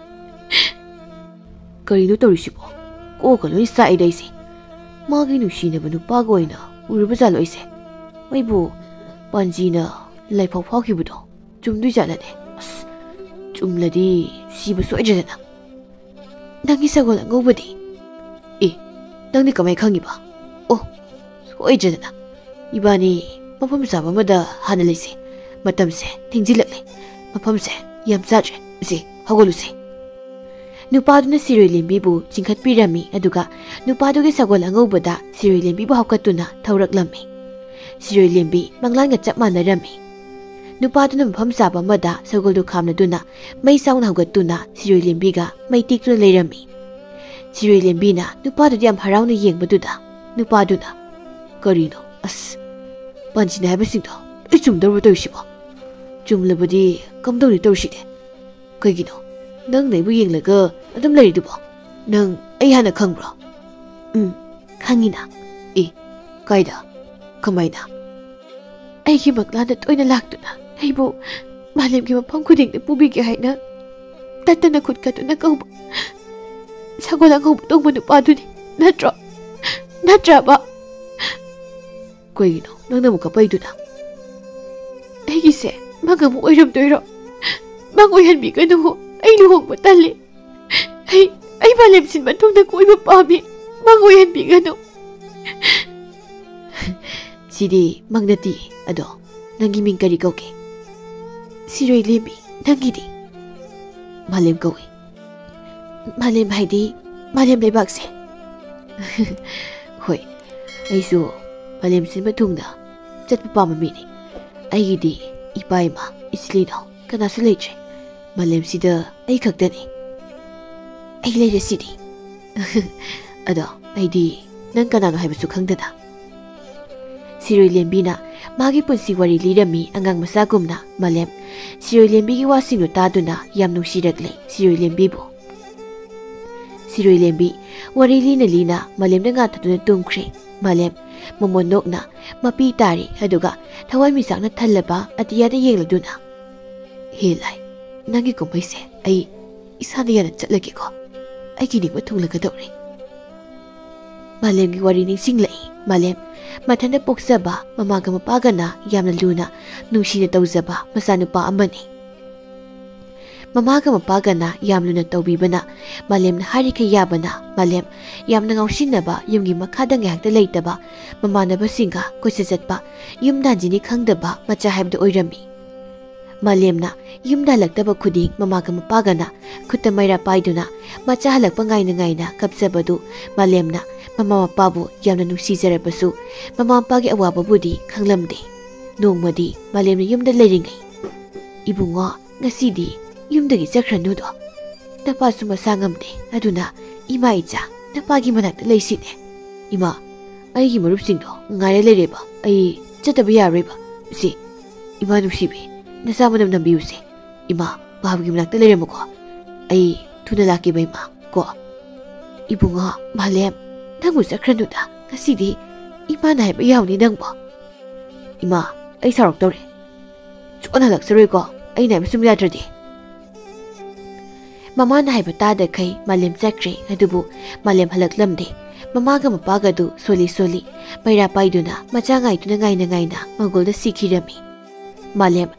ꯀꯔꯤꯅꯣ ꯇꯧꯔꯤꯁꯤꯕꯣ? ꯀꯣꯛꯀ ꯂꯣꯏ ꯆꯥꯛꯏꯗ ꯑꯩꯁꯦ꯫ ꯃꯥꯒꯤ ꯅꯨꯡꯁꯤꯅꯕ ꯅꯨꯄꯥꯒ ꯑꯣꯏꯅ ꯎꯔꯨꯕ ꯖꯥꯠꯂꯣ ꯑꯩꯁꯦ? ꯑꯩꯕꯨ ꯄꯥꯟꯖꯤꯅ ꯂꯥꯏꯐꯥꯎ ꯐꯥꯎꯈꯤꯕꯗꯣ ꯆꯨꯝꯗꯣꯏ ꯖꯥꯠꯂꯅꯦ? ꯑꯁ, ꯆꯨꯝꯂꯗꯤ ꯁꯤꯕ ꯁꯣꯏꯗ꯭ꯔꯦꯗꯅ꯫ "ꯅꯪꯒꯤ ꯁꯒꯣꯜ ꯑꯉꯧꯕꯗꯤ?" "ꯑꯦ, ꯅꯪꯗꯤ ꯀꯃꯥꯏ ꯈꯪꯉꯤꯕ?" "ꯑꯣ, ꯁꯣꯏꯗ꯭ꯔꯦꯗꯅ꯫ ꯏꯕꯥꯅꯤ ꯃꯐꯝ ꯆꯥꯕ ꯑꯃꯗ ꯍꯥꯟꯅ ꯂꯩꯁꯦ꯫ ꯃꯇꯝꯁꯦ ꯊꯦꯡꯖꯤꯜꯂꯛꯂꯦ꯫ ꯃꯐꯝꯁꯦ ꯌꯥꯝ ꯆꯥꯗ꯭ꯔꯦ꯫ ꯁꯦ, ꯍꯧꯒꯠꯂꯨꯁꯦ꯫" ꯅꯨꯄꯥꯗꯨꯅ ꯁꯤꯔꯣꯏ ꯂꯦꯝꯕꯤꯕꯨ ꯆꯤꯡꯈꯠꯄꯤꯔꯝꯃꯤ, ꯑꯗꯨꯒ ꯅꯨꯄꯥꯗꯨꯒꯤ ꯁꯒꯣꯜ ꯑꯉꯧꯕꯗ ꯁꯤꯔꯣꯏ ꯂꯦꯝꯕꯤꯕꯨ ꯍꯧꯒꯠꯇꯨꯅ ꯊꯧꯔꯛꯂꯝꯃꯤ꯫ ꯁꯤꯔꯣꯏ ꯂꯦꯝꯕꯤ ꯃꯪꯂꯥꯟꯒ ꯆꯞ ꯃꯥꯟꯅꯔꯝꯃꯤ꯫ ꯅꯨꯄꯥꯗꯨꯅ ꯃꯐꯝ ꯆꯥꯕ ꯑꯃꯗ ꯁꯒꯣꯜꯗꯨ ꯈꯥꯝꯂꯗꯨꯅ ꯃꯩ ꯆꯥꯎꯅ ꯍꯧꯒꯠꯇꯨꯅ ꯁꯤꯔꯣꯏ ꯂꯦꯝꯕꯤꯒ ꯃꯩ ꯇꯦꯛꯇꯨꯅ ꯂꯩꯔꯝꯃꯤ꯫ ꯁꯤꯔꯣꯏ ꯂꯦꯝꯕꯤꯅ ꯅꯨꯄꯥꯗꯨꯗ ꯌꯥꯝ ꯍꯔꯥꯎꯅ ꯌꯦꯡꯕꯗꯨꯗ ꯅꯨꯄꯥꯗꯨꯅ, "ꯀꯔꯤꯅꯣ? ꯑꯁ, ꯄꯥꯟꯖꯤꯅ ꯍꯥꯏꯕꯁꯤꯡꯗꯣ ꯂꯣꯏ ꯆꯨꯝꯗꯧꯔꯕ ꯇꯧꯔꯤꯁꯤꯕꯣ? ꯆꯨꯝꯂꯕꯗꯤ ꯀꯝꯗꯧꯅꯤ ꯇꯧꯔꯤꯁꯤꯗꯤ? ꯀꯩꯒꯤꯅꯣ ꯅꯪꯅ ꯑꯩꯕꯨ ꯌꯦꯡꯂꯒ ꯑꯗꯨꯝ ꯂꯩꯔꯤꯗꯨꯕꯣ? ꯅꯪ ꯑꯩ ꯍꯥꯟꯅ ꯈꯪꯕ꯭ꯔꯣ?" "ꯎꯝ, ꯈꯪꯉꯤꯅ꯫" "ꯑꯦ, ꯀꯥꯏꯗ? ꯀꯃꯥꯏꯅ?" "ꯑꯩꯒꯤ ꯃꯪꯂꯥꯟꯗ ꯇꯣꯏꯅ ꯂꯥꯛꯇꯨꯅ ꯑꯩꯕꯨ ꯃꯥꯂꯦꯝꯒꯤ ꯃꯐꯝ ꯈꯨꯗꯤꯡꯗ ꯄꯨꯕꯤꯒꯦ ꯍꯥꯏꯅ ꯇꯠꯇꯅ ꯈꯨꯠ ꯀꯠꯇꯨꯅ ꯀꯧꯕ ꯁꯒꯣꯜ ꯑꯉꯧꯕ ꯇꯣꯡꯕ ꯅꯨꯄꯥꯗꯨꯅꯤ, ꯅꯠꯇ꯭ꯔꯣ? ꯅꯠꯇ꯭ꯔꯕ?" "ꯀꯩꯒꯤꯅꯣ ꯅꯪꯅ ꯑꯃꯨꯛ ꯀꯞꯄꯛꯏꯗꯨꯅ?" "ꯑꯩꯒꯤꯁꯦ ꯃꯪ ꯑꯃꯨꯛ ꯑꯣꯏꯔꯝꯗꯣꯏꯔꯣ? ꯃꯪ ꯑꯣꯏꯍꯟꯕꯤꯒꯅꯨ꯫ ꯑꯩ ꯂꯨꯍꯣꯡꯕ ꯇꯜꯂꯤ꯫ ꯑꯩ, ꯑꯩ ꯃꯥꯂꯦꯝ ꯁꯤꯟꯕ ꯊꯨꯡꯅ ꯀꯣꯏꯕ ꯄꯥꯝꯃꯤ꯫ ꯃꯪ ꯑꯣꯏꯍꯟꯕꯤꯒꯅꯨ꯫" ꯁꯤꯗꯤ ꯃꯪ ꯅꯠꯇꯤꯌꯦ꯫ ꯑꯗꯣ ꯅꯪꯒꯤ ꯃꯤꯡ ꯀꯔꯤ ꯀꯧꯒꯦ? ꯁꯤꯔꯣꯏ ꯂꯦꯝꯕꯤ꯫ ꯅꯪꯒꯤꯗꯤ? ꯃꯥꯂꯦꯝ ꯀꯧꯏ꯫ ꯃꯥꯂꯦꯝ ꯍꯥꯏꯗꯤ ꯃꯥꯂꯦꯝ ꯂꯩꯕꯥꯛꯁꯦ? ꯍꯣꯏ, ꯑꯩꯁꯨ ꯃꯥꯂꯦꯝ ꯁꯤꯟꯕ ꯊꯨꯡꯅ ꯆꯠꯄ ꯄꯥꯝꯕ ꯃꯤꯅꯤ꯫ ꯑꯩꯒꯤꯗꯤ ꯏꯄꯥ ꯏꯃꯥ, ꯏꯆꯤꯜ ꯏꯅꯥꯎ ꯀꯅꯥꯁꯨ ꯂꯩꯇ꯭ꯔꯦ꯫ ꯃꯥꯂꯦꯝꯁꯤꯗ ꯑꯩ ꯈꯛꯇꯅꯤ꯫ ꯑꯩ ꯂꯩꯔꯁꯤꯗꯤ꯫ ꯑꯗꯣ ꯑꯩꯗꯤ ꯅꯪ ꯀꯅꯥꯅꯣ ꯍꯥꯏꯕꯁꯨ ꯈꯪꯗꯅ꯫ ꯁꯤꯔꯣꯏ ꯂꯦꯝꯕꯤꯅ ꯃꯥꯒꯤ ꯄꯨꯟꯁꯤ ꯋꯥꯔꯤ ꯂꯤꯔꯝꯃꯤ ꯑꯉꯥꯡ ꯃꯆꯥꯒꯨꯝꯅ꯫ ꯃꯥꯂꯦꯝ ꯁꯤꯔꯣꯏ ꯂꯦꯝꯕꯤꯒꯤ ꯋꯥꯁꯤꯡꯗꯨ ꯇꯥꯗꯨꯅ ꯌꯥꯝ ꯅꯨꯡꯁꯤꯔꯛꯂꯦ ꯁꯤꯔꯣꯏ ꯂꯦꯝꯕꯤꯕꯨ꯫ ꯁꯤꯔꯣꯏ ꯂꯦꯝꯕꯤ ꯋꯥꯔꯤ ꯂꯤꯅ ꯂꯤꯅ ꯃꯥꯂꯦꯝꯗ ꯉꯥ ꯊꯥꯗꯨꯅ ꯇꯨꯝꯈ꯭ꯔꯦ꯫ ꯃꯥꯂꯦꯝ ꯃꯃꯣꯟ ꯅꯣꯛꯅ ꯃꯄꯤ ꯇꯥꯔꯤ, ꯑꯗꯨꯒ ꯊꯋꯥꯟꯃꯤꯆꯥꯛꯅ ꯊꯜꯂꯕ ꯑꯇꯤꯌꯥꯗ ꯌꯦꯡꯂꯗꯨꯅ, "ꯍꯦ ꯂꯥꯏ, ꯅꯪꯒꯤ ꯀꯨꯝꯍꯩꯁꯦ ꯑꯩ ꯏꯁꯥꯅ ꯌꯥꯅ ꯆꯠꯂꯒꯦꯀꯣ꯫ ꯑꯩꯒꯤ ꯅꯤꯡꯕ ꯊꯨꯡꯂꯒꯗꯧꯔꯦ꯫" ꯃꯥꯂꯦꯝꯒꯤ ꯋꯥꯔꯤ ꯅꯤꯡꯁꯤꯡꯂꯛꯏ꯫ ꯃꯥꯂꯦꯝ ꯃꯊꯟꯇ ꯄꯣꯛꯆꯕ, ꯃꯃꯥꯒ ꯃꯄꯥꯒꯅ ꯌꯥꯝꯅ ꯂꯨꯅ ꯅꯨꯡꯁꯤꯅ ꯇꯧꯖꯕ ꯃꯆꯥꯅꯨꯄꯥ ꯑꯃꯅꯤ꯫ ꯃꯃꯥꯒ ꯃꯄꯥꯒꯅ ꯌꯥꯝ ꯂꯨꯅ ꯇꯧꯕꯤꯕꯅ, ꯃꯥꯂꯦꯝꯅ ꯍꯥꯏꯔꯤꯈꯩ ꯌꯥꯕꯅ, ꯃꯥꯂꯦꯝ ꯌꯥꯝꯅ ꯉꯥꯎꯁꯤꯟꯅꯕ, ꯌꯨꯝꯒꯤ ꯃꯈꯥꯗ ꯉꯥꯏꯍꯥꯛꯇ ꯂꯩꯇꯕ, ꯃꯃꯥꯟꯅꯕꯁꯤꯡꯒ ꯀꯣꯏꯆꯠ ꯆꯠꯄ, ꯌꯨꯝ ꯗꯥꯟꯖꯤꯅꯤ ꯈꯪꯗꯕ ꯃꯆꯥ ꯍꯥꯏꯕꯗꯨ ꯑꯣꯏꯔꯝꯃꯤ꯫ ꯃꯥꯂꯦꯝꯅ ꯌꯨꯝꯗ ꯍꯜꯂꯛꯇꯕ ꯈꯨꯗꯤꯡ ꯃꯃꯥꯒ ꯃꯄꯥꯒꯅ ꯈꯨꯠꯇ ꯃꯩꯔꯥ ꯄꯥꯏꯗꯨꯅ ꯃꯆꯥ ꯍꯜꯂꯛꯄ ꯉꯥꯏꯅ ꯉꯥꯏꯅ ꯀꯞꯆꯕꯗꯨ ꯃꯥꯂꯦꯝꯅ ꯃꯃꯥ ꯃꯄꯥꯕꯨ ꯌꯥꯝꯅ ꯅꯨꯡꯁꯤꯖꯔꯕꯁꯨ, ꯃꯃꯥ ꯃꯄꯥꯒꯤ ꯑꯋꯥꯕꯕꯨꯗꯤ ꯈꯪꯂꯝꯗꯦ꯫ ꯅꯣꯡꯃꯗꯤ ꯃꯥꯂꯦꯝꯅ ꯌꯨꯝꯗ ꯂꯩꯔꯤꯉꯩ, "ꯏꯕꯨꯡꯉꯣ, ꯉꯁꯤꯗꯤ ꯌꯨꯝꯗꯒꯤ ꯆꯠꯈ꯭ꯔꯅꯨꯗꯣ꯫ ꯅꯄꯥꯁꯨ ꯃꯁꯥ ꯉꯝꯗꯦ, ꯑꯗꯨꯅ ꯏꯃꯥ ꯏꯆꯥ ꯅꯄꯥꯒꯤ ꯃꯅꯥꯛꯇ ꯂꯩꯁꯤꯅꯦ꯫" "ꯏꯃꯥ, ꯑꯩꯒꯤ ꯃꯔꯨꯞꯁꯤꯡꯗꯣ ꯉꯥꯏꯔ ꯂꯩꯔꯦꯕ, ꯑꯩ ꯆꯠꯇꯕ ꯌꯥꯔꯣꯏꯕ꯫ ꯁꯤ, ꯏꯃꯥ ꯅꯨꯡꯁꯤꯕꯤ, ꯅꯆꯥ ꯃꯅꯝ ꯅꯝꯕꯤꯌꯨꯁꯦ꯫ ꯏꯃꯥ, ꯕꯥꯕꯨꯒꯤ ꯃꯅꯥꯛꯇ ꯂꯩꯔꯝꯃꯨꯀꯣ꯫ ꯑꯩ ꯊꯨꯅ ꯂꯥꯛꯀꯦꯕ, ꯏꯃꯥ, ꯀꯣ꯫" "ꯏꯕꯨꯡꯉꯣ, ꯃꯥꯂꯦꯝ, ꯅꯪꯕꯨ ꯆꯠꯈ꯭ꯔꯅꯨꯗ꯫ ꯉꯁꯤꯗꯤ ꯏꯃꯥꯅ ꯍꯥꯏꯕ ꯌꯥꯎꯅꯤ ꯅꯪꯕꯣ꯫" "ꯏꯃꯥ, ꯑꯩ ꯁꯥꯎꯔꯛꯇꯧꯔꯦ꯫ ꯁꯨꯛꯍꯟ ꯍꯜꯂꯛꯆꯔꯣꯏꯀꯣ, ꯑꯩꯅ ꯍꯥꯏꯕ ꯁꯨꯝ ꯌꯥꯗ꯭ꯔꯗꯤ꯫" ꯃꯃꯥꯅ ꯍꯥꯏꯕ ꯇꯥꯗꯈꯩ ꯃꯥꯂꯦꯝ ꯆꯠꯈ꯭ꯔꯦ꯫ ꯑꯗꯨꯕꯨ ꯃꯥꯂꯦꯝ ꯍꯜꯂꯛꯂꯝꯗꯦ꯫ ꯃꯃꯥꯒ ꯃꯄꯥꯒꯗꯨ ꯁꯣꯜꯂꯤ ꯁꯣꯜꯂꯤ ꯃꯩꯔꯥ ꯄꯥꯏꯗꯨꯅ, ꯃꯆꯥ ꯉꯥꯏꯗꯨꯅ ꯉꯥꯏꯅ ꯉꯥꯏꯅ ꯃꯪꯒꯣꯜꯗ ꯁꯤꯈꯤꯔꯝꯃꯤ꯫ ꯃꯥꯂꯦꯝ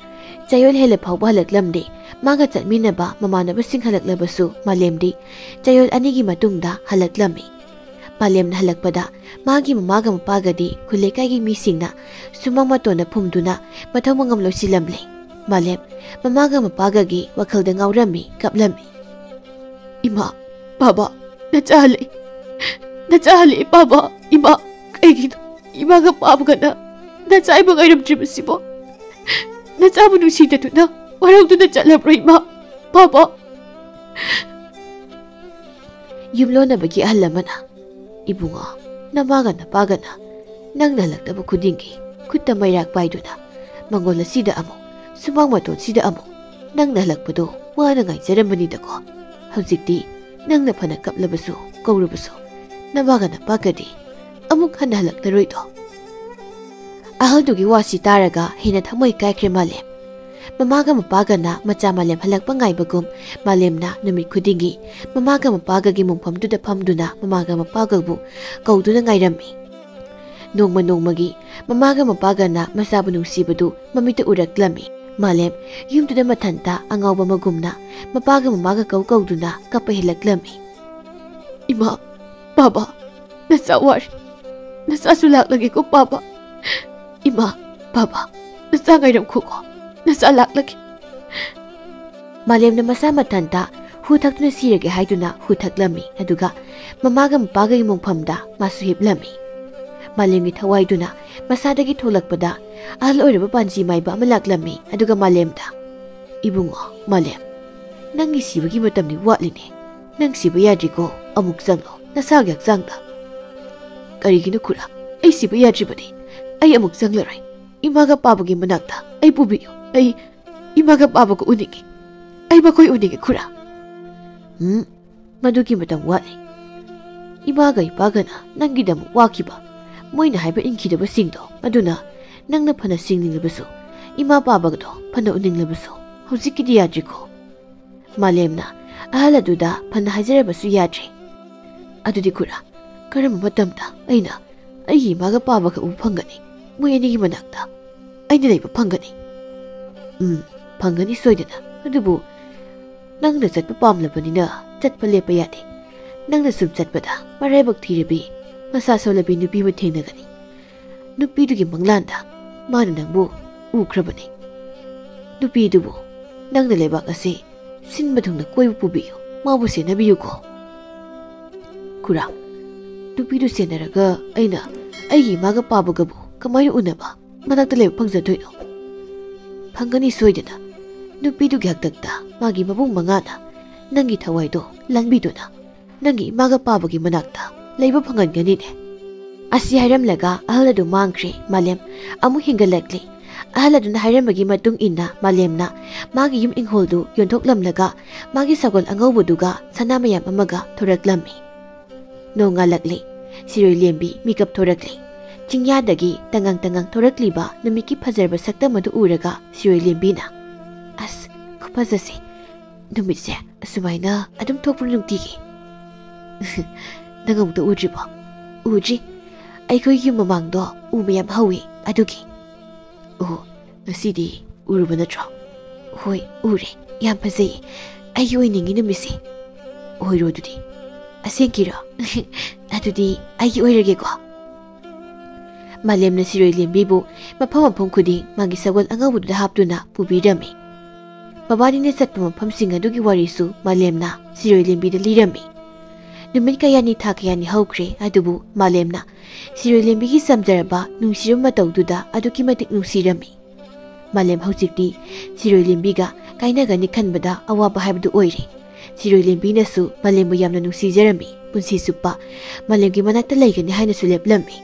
ꯆꯌꯣꯜ ꯍꯦꯜꯂ ꯐꯥꯎꯕ ꯍꯜꯂꯛꯂꯝꯗꯦ꯫ ꯃꯥꯒ ꯆꯠꯃꯤꯟꯅꯕ ꯃꯃꯥꯟꯅꯕꯁꯤꯡ ꯍꯜꯂꯛꯂꯕꯁꯨ ꯃꯥꯂꯦꯝꯗꯤ ꯆꯌꯣꯜ ꯑꯅꯤꯒꯤ ꯃꯇꯨꯡꯗ ꯍꯜꯂꯛꯂꯝꯃꯤ꯫ ꯃꯥꯂꯦꯝꯅ ꯍꯜꯂꯛꯄꯗ ꯃꯥꯒꯤ ꯃꯃꯥꯒ ꯃꯄꯥꯒꯗꯤ ꯈꯨꯜ ꯂꯩꯀꯥꯏꯒꯤ ꯃꯤꯁꯤꯡꯅ ꯁꯨꯃꯥꯡ ꯃꯇꯣꯟꯗ ꯐꯨꯝꯗꯨꯅ ꯃꯊꯧ ꯃꯉꯝ ꯂꯣꯏꯁꯤꯜꯂꯝꯂꯦ꯫ ꯃꯥꯂꯦꯝ ꯃꯃꯥꯒ ꯃꯄꯥꯒꯒꯤ ꯋꯥꯈꯜꯗ ꯉꯥꯎꯔꯝꯃꯤ, ꯀꯞꯂꯝꯃꯤ꯫ "ꯏꯃꯥ, ꯄꯥꯕ, ꯅꯆꯥ ꯍꯜꯂꯛꯑꯦ, ꯅꯆꯥ ꯍꯜꯂꯛꯑꯦ ꯄꯥꯕ, ꯏꯃꯥ, ꯀꯩꯒꯤꯅꯣ ꯏꯃꯥꯒ ꯄꯥꯕꯒꯅ ꯅꯆꯥ ꯏꯕ ꯉꯥꯏꯔꯝꯗ꯭ꯔꯤꯕꯁꯤꯕꯣ? ꯅꯆꯥꯕꯨ ꯅꯨꯡꯁꯤꯗꯗꯨꯅ ꯋꯥꯔꯧꯗꯨꯅ ꯆꯠꯂꯕ꯭ꯔꯣ ꯏꯃꯥ, ꯄꯥꯕ?" ꯌꯨꯝꯂꯣꯟꯅꯕꯒꯤ ꯑꯍꯜ ꯑꯃꯅ, "ꯏꯕꯨꯡꯉꯣ, ꯅꯃꯥꯒ ꯅꯄꯥꯒꯅ ꯅꯪꯅ ꯍꯜꯂꯛꯇꯕ ꯈꯨꯗꯤꯡꯒꯤ ꯈꯨꯠꯇ ꯃꯩꯔꯥꯛ ꯄꯥꯏꯗꯨꯅ ꯃꯪꯒꯣꯜ ꯑꯁꯤꯗ ꯑꯃꯨꯛ, ꯁꯨꯃꯥꯡ ꯃꯇꯣꯟꯁꯤꯗ ꯑꯃꯨꯛ ꯅꯪꯅ ꯍꯜꯂꯛꯄꯗꯣ ꯋꯥꯅ ꯉꯥꯏꯖꯔꯝꯕꯅꯤꯗꯀꯣ꯫ ꯍꯧꯖꯤꯛꯇꯤ ꯅꯪꯅ ꯐꯅ ꯀꯞꯂꯕꯁꯨ ꯀꯧꯔꯕꯁꯨ ꯅꯃꯥꯒ ꯅꯄꯥꯒꯗꯤ ꯑꯃꯨꯛ ꯍꯟꯅ ꯍꯜꯂꯛꯂꯔꯣꯏꯗꯣ?" ꯑꯍꯜꯗꯨꯒꯤ ꯋꯥꯁꯤ ꯇꯥꯔꯒ ꯍꯦꯟꯅ ꯊꯃꯣꯏ ꯀꯥꯏꯈ꯭ꯔꯦ ꯃꯥꯂꯦꯝ꯫ ꯃꯃꯥꯒ ꯃꯄꯥꯒꯅ ꯃꯆꯥ ꯃꯥꯂꯦꯝ ꯍꯜꯂꯛꯄ ꯉꯥꯏꯕꯒꯨꯝ ꯃꯥꯂꯦꯝꯅ ꯅꯨꯃꯤꯠ ꯈꯨꯗꯤꯡꯒꯤ ꯃꯃꯥꯒ ꯃꯄꯥꯒꯒꯤ ꯃꯣꯡꯐꯝꯗꯨꯗ ꯐꯝꯗꯨꯅ ꯃꯃꯥꯒ ꯃꯄꯥꯒꯕꯨ ꯀꯧꯗꯨꯅ ꯉꯥꯏꯔꯝꯃꯤ꯫ ꯅꯣꯡꯃ ꯅꯣꯡꯃꯒꯤ ꯃꯃꯥꯒ ꯃꯄꯥꯒꯅ ꯃꯆꯥꯕꯨ ꯅꯨꯡꯁꯤꯕꯗꯨ ꯃꯃꯤꯠꯇ ꯎꯔꯛꯂꯝꯃꯤ꯫ ꯃꯥꯂꯦꯝ ꯌꯨꯝꯗꯨꯗ ꯃꯊꯟꯇ ꯑꯉꯥꯎꯕ ꯑꯃꯒꯨꯝꯅ ꯃꯄꯥꯒ ꯃꯃꯥꯒ ꯀꯧ ꯀꯧꯗꯨꯅ ꯀꯞꯄ ꯍꯦꯜꯂꯛꯂꯝꯃꯤ꯫ "ꯏꯃꯥ, ꯄꯥꯕ, ꯅꯆꯥ ꯋꯥꯔꯦ꯫ ꯅꯆꯥꯁꯨ ꯂꯥꯛꯂꯒꯦꯀꯣ ꯄꯥꯕ꯫ ꯏꯃꯥ, ꯄꯥꯕ, ꯅꯆꯥ ꯉꯥꯏꯔꯝꯈꯣꯀꯣ꯫ ꯅꯆꯥ ꯂꯥꯛꯂꯒꯦ꯫" ꯃꯥꯂꯦꯝꯅ ꯃꯁꯥ ꯃꯊꯟꯇ ꯍꯨ ꯊꯛꯇꯨꯅ ꯁꯤꯔꯒꯦ ꯍꯥꯏꯗꯨꯅ ꯍꯨ ꯊꯛꯂꯝꯃꯤ꯫ ꯑꯗꯨꯒ ꯃꯃꯥꯒ ꯃꯄꯥꯒꯒꯤ ꯃꯣꯡꯐꯝꯗ ꯃꯥꯁꯨ ꯍꯤꯞꯂꯝꯃꯤ꯫ ꯃꯥꯂꯦꯝꯒꯤ ꯊꯋꯥꯏꯗꯨꯅ ꯃꯁꯥꯗꯒꯤ ꯊꯣꯛꯂꯛꯄꯗ ꯑꯍꯜ ꯑꯣꯏꯔꯕ ꯄꯥꯟꯖꯤ ꯃꯥꯏꯕ ꯑꯃ ꯂꯥꯛꯂꯝꯃꯤ꯫ ꯑꯗꯨꯒ ꯃꯥꯂꯦꯝꯗ, "ꯏꯕꯨꯡꯉꯣ ꯃꯥꯂꯦꯝ, ꯅꯪꯒꯤ ꯁꯤꯕꯒꯤ ꯃꯇꯝꯗꯤ ꯋꯥꯠꯂꯤꯅꯦ꯫ ꯅꯪ ꯁꯤꯕ ꯌꯥꯗ꯭ꯔꯤꯀꯣ, ꯑꯃꯨꯛ ꯆꯪꯂꯣ ꯅꯁꯥꯒꯤ ꯍꯛꯆꯥꯡꯗ꯫" "ꯀꯔꯤꯒꯤꯅꯣ ꯈꯨꯔꯥ? ꯑꯩ ꯁꯤꯕ ꯌꯥꯗ꯭ꯔꯤꯕꯅꯤ꯫ ꯑꯩ ꯑꯃꯨꯛ ꯆꯪꯂꯔꯣꯏ꯫ ꯏꯃꯥꯒ ꯄꯥꯕꯒꯤ ꯃꯅꯥꯛꯇ ꯑꯩ ꯄꯨꯕꯤꯌꯨ꯫ ꯑꯩ ꯏꯃꯥꯒ ꯄꯥꯕꯒ ꯎꯅꯤꯡꯉꯤ꯫ ꯑꯩ ꯃꯈꯣꯏ ꯎꯅꯤꯡꯉꯤ ꯈꯨꯔꯥ꯫" "ꯎꯝ, ꯃꯗꯨꯒꯤ ꯃꯇꯝ ꯋꯥꯠꯂꯤ꯫ ꯏꯃꯥꯒ ꯏꯄꯥꯒꯅ ꯅꯪꯒꯤꯗꯃꯛ ꯋꯥꯈꯤꯕ, ꯃꯣꯏꯅ ꯍꯥꯏꯕ ꯏꯟꯈꯤꯗꯕꯁꯤꯡꯗꯣ, ꯑꯗꯨꯅ ꯅꯪꯅ ꯐꯅ ꯁꯤꯡꯅꯤꯡꯂꯕꯁꯨ, ꯏꯃꯥ ꯄꯥꯕꯒꯗꯣ ꯐꯅ ꯎꯅꯤꯡꯂꯕꯁꯨ, ꯍꯧꯖꯤꯛꯀꯤꯗꯤ ꯌꯥꯗ꯭ꯔꯤꯀꯣ꯫" ꯃꯥꯂꯦꯝꯅ ꯑꯍꯜ ꯑꯗꯨꯗ ꯐꯅ ꯍꯥꯏꯖꯔꯕꯁꯨ ꯌꯥꯗ꯭ꯔꯦ꯫ "ꯑꯗꯨꯗꯤ ꯈꯨꯔꯥ, ꯀꯔꯝꯕ ꯃꯇꯝꯗ ꯑꯩꯅ ꯑꯩꯒꯤ ꯏꯃꯥꯒ ꯄꯥꯕꯒ ꯎꯕ ꯐꯪꯒꯅꯤ? ꯃꯣꯏ ꯑꯅꯤꯒꯤ ꯃꯅꯥꯛꯇ ꯑꯩꯅ ꯂꯩꯕ ꯐꯪꯒꯅꯤ?" "ꯎꯝ, ꯐꯪꯒꯅꯤ ꯁꯣꯏꯗꯅ꯫ ꯑꯗꯨꯕꯨ ꯅꯪꯅ ꯆꯠꯄ ꯄꯥꯝꯂꯕꯅꯤꯅ ꯆꯠꯄ ꯂꯦꯞꯄ ꯌꯥꯗꯦ꯫ ꯅꯪꯅ ꯁꯨꯝ ꯆꯠꯄꯗ ꯃꯔꯥꯏꯕꯛ ꯊꯤꯔꯕꯤ, ꯃꯁꯥ ꯁꯣꯜꯂꯕꯤ ꯅꯨꯄꯤ ꯑꯃ ꯊꯦꯡꯅꯒꯅꯤ꯫ ꯅꯨꯄꯤꯗꯨꯒꯤ ꯃꯪꯂꯥꯟꯗ ꯃꯥꯅ ꯅꯪꯕꯨ ꯎꯈ꯭ꯔꯕꯅꯤ꯫ ꯅꯨꯄꯤꯗꯨꯕꯨ ꯅꯪꯅ ꯂꯩꯕꯥꯛ ꯑꯁꯤ ꯁꯤꯟꯕ ꯊꯨꯡꯅ ꯀꯣꯏꯕ ꯄꯨꯕꯤꯌꯨ, ꯃꯥꯕꯨ ꯁꯦꯟꯅꯕꯤꯌꯨꯀꯣ꯫ ꯈꯨꯔꯥ, ꯅꯨꯄꯤꯗꯨ ꯁꯦꯟꯅꯔꯒ ꯑꯩꯅ ꯑꯩꯒꯤ ꯏꯃꯥꯒ ꯄꯥꯕꯒꯕꯨ ꯀꯃꯥꯏꯅ ꯎꯅꯕ ꯃꯅꯥꯛꯇ ꯂꯩꯕ ꯐꯪꯖꯗꯣꯏꯅꯣ? ꯐꯪꯒꯅꯤ ꯁꯣꯏꯗꯅ꯫ ꯅꯨꯄꯤꯗꯨꯒꯤ ꯍꯥꯛꯇꯛꯇ ꯃꯥꯒꯤ ꯃꯕꯨꯡ ꯃꯉꯥꯅ ꯅꯪꯒꯤ ꯊꯋꯥꯏꯗꯣ ꯂꯥꯡꯕꯤꯗꯨꯅ ꯅꯪꯒꯤ ꯏꯃꯥꯒ ꯄꯥꯕꯒꯤ ꯃꯅꯥꯛꯇ ꯂꯩꯕ ꯐꯪꯍꯟꯒꯅꯤꯅꯦ꯫ ꯑꯁꯤ ꯍꯥꯏꯔꯝꯂꯒ ꯑꯍꯜ ꯑꯗꯨ ꯃꯥꯡꯈ꯭ꯔꯦ꯫ ꯃꯥꯂꯦꯝ ꯑꯃꯨꯛ ꯍꯦꯟꯒꯠꯂꯛꯂꯤ꯫ ꯑꯍꯜ ꯑꯗꯨꯅ ꯍꯥꯏꯔꯝꯕꯒꯤ ꯃꯇꯨꯡ ꯏꯟꯅ ꯃꯥꯂꯦꯝꯅ ꯃꯥꯒꯤ ꯌꯨꯝ ꯏꯪꯈꯣꯜꯗꯨ ꯌꯣꯟꯊꯣꯛꯂꯝꯂꯒ ꯃꯥꯒꯤ ꯁꯒꯣꯜ ꯑꯉꯧꯕꯗꯨꯒ ꯁꯅꯥ ꯃꯌꯥꯝ ꯑꯃꯒ ꯊꯣꯔꯛꯂꯝꯃꯤ꯫ ꯅꯣꯡꯉꯥꯜꯂꯛꯂꯤ꯫ ꯁꯤꯔꯣꯏ ꯂꯦꯝꯕꯤ ꯃꯤꯀꯞ ꯊꯣꯔꯛꯂꯤ꯫ ꯆꯤꯡꯌꯥꯗꯒꯤ ꯇꯉꯥꯡ ꯇꯉꯥꯡ ꯊꯣꯔꯛꯂꯤꯕ ꯅꯨꯃꯤꯠꯀꯤ ꯐꯖꯔꯕ ꯁꯛꯇꯝ ꯑꯗꯨ ꯎꯔꯒ ꯁꯤꯔꯣꯏ ꯂꯦꯝꯕꯤꯅ, "ꯑꯁ, ꯈꯨꯐꯖꯁꯦ! ꯅꯨꯃꯤꯠꯁꯦ ꯑꯁꯨꯃꯥꯏꯅ ꯑꯗꯨꯝ ꯊꯣꯛꯄ꯭ꯔꯣ ꯅꯨꯡꯇꯤꯒꯤ?" "ꯅꯪ ꯑꯃꯨꯛꯇ ꯎꯗ꯭ꯔꯤꯕꯣ?" "ꯎꯗ꯭ꯔꯤ꯫ ꯑꯩꯈꯣꯏ ꯌꯨꯝ ꯃꯃꯥꯡꯗꯣ ꯎ ꯃꯌꯥꯝ ꯍꯧꯋꯤ, ꯑꯗꯨꯒꯤ꯫" "ꯑꯣ, ꯉꯁꯤꯗꯤ ꯎꯔꯨꯕ ꯅꯠꯇ꯭ꯔꯣ?" "ꯍꯣꯏ, ꯎꯔꯦ꯫ ꯌꯥꯝ ꯐꯖꯩꯌꯦ꯫ ꯑꯩꯒꯤ ꯑꯣꯏꯅꯤꯡꯉꯤ ꯅꯨꯃꯤꯠꯁꯦ꯫" "ꯑꯣꯏꯔꯣ ꯑꯗꯨꯗꯤ꯫" "ꯑꯁꯦꯡꯀꯤꯔꯣ?" "ꯑꯗꯨꯗꯤ ꯑꯩꯒꯤ ꯑꯣꯏꯔꯒꯦꯀꯣ꯫" ꯃꯥꯂꯦꯝꯅ ꯁꯤꯔꯣꯏ ꯂꯦꯝꯕꯤꯕꯨ ꯃꯐꯝ ꯃꯐꯝ ꯈꯨꯗꯤꯡ ꯃꯥꯒꯤ ꯁꯒꯣꯜ ꯑꯉꯧꯕꯗꯨꯗ ꯍꯥꯞꯇꯨꯅ ꯄꯨꯕꯤꯔꯝꯃꯤ꯫ ꯃꯕꯥꯅꯤꯅ ꯆꯠꯄ ꯃꯐꯝꯁꯤꯡ ꯑꯗꯨꯒꯤ ꯋꯥꯔꯤꯁꯨ ꯃꯥꯂꯦꯝꯅ ꯁꯤꯔꯣꯏ ꯂꯦꯝꯕꯤꯗ ꯂꯤꯔꯝꯃꯤ꯫ ꯅꯨꯃꯤꯠ ꯀꯌꯥꯅꯤ ꯊꯥ ꯀꯌꯥꯅꯤ ꯍꯧꯈ꯭ꯔꯦ, ꯑꯗꯨꯕꯨ ꯃꯥꯂꯦꯝꯅ ꯁꯤꯔꯣꯏ ꯂꯦꯝꯕꯤꯒꯤ ꯆꯝꯖꯔꯕ ꯅꯨꯡꯁꯤꯔꯕ ꯃꯇꯧꯗꯨꯗ ꯑꯗꯨꯛꯀꯤ ꯃꯇꯤꯛ ꯅꯨꯡꯁꯤꯔꯝꯃꯤ꯫ ꯃꯥꯂꯦꯝ ꯍꯧꯖꯤꯛꯇꯤ ꯁꯤꯔꯣꯏ ꯂꯦꯝꯕꯤꯒ ꯀꯥꯏꯅꯒꯅꯤ ꯈꯟꯕꯗ ꯑꯋꯥꯕ ꯍꯥꯏꯕꯗꯨ ꯑꯣꯏꯔꯦ꯫ ꯁꯤꯔꯣꯏ ꯂꯦꯝꯕꯤꯅꯁꯨ ꯃꯥꯂꯦꯝꯕꯨ ꯌꯥꯝꯅ ꯅꯨꯡꯁꯤꯖꯔꯝꯃꯤ꯫ ꯄꯨꯟꯁꯤ ꯆꯨꯞꯄ ꯃꯥꯂꯦꯝꯒꯤ ꯃꯅꯥꯛꯇ ꯂꯩꯒꯅꯤ ꯍꯥꯏꯅꯁꯨ ꯂꯦꯞꯂꯝꯃꯤ꯫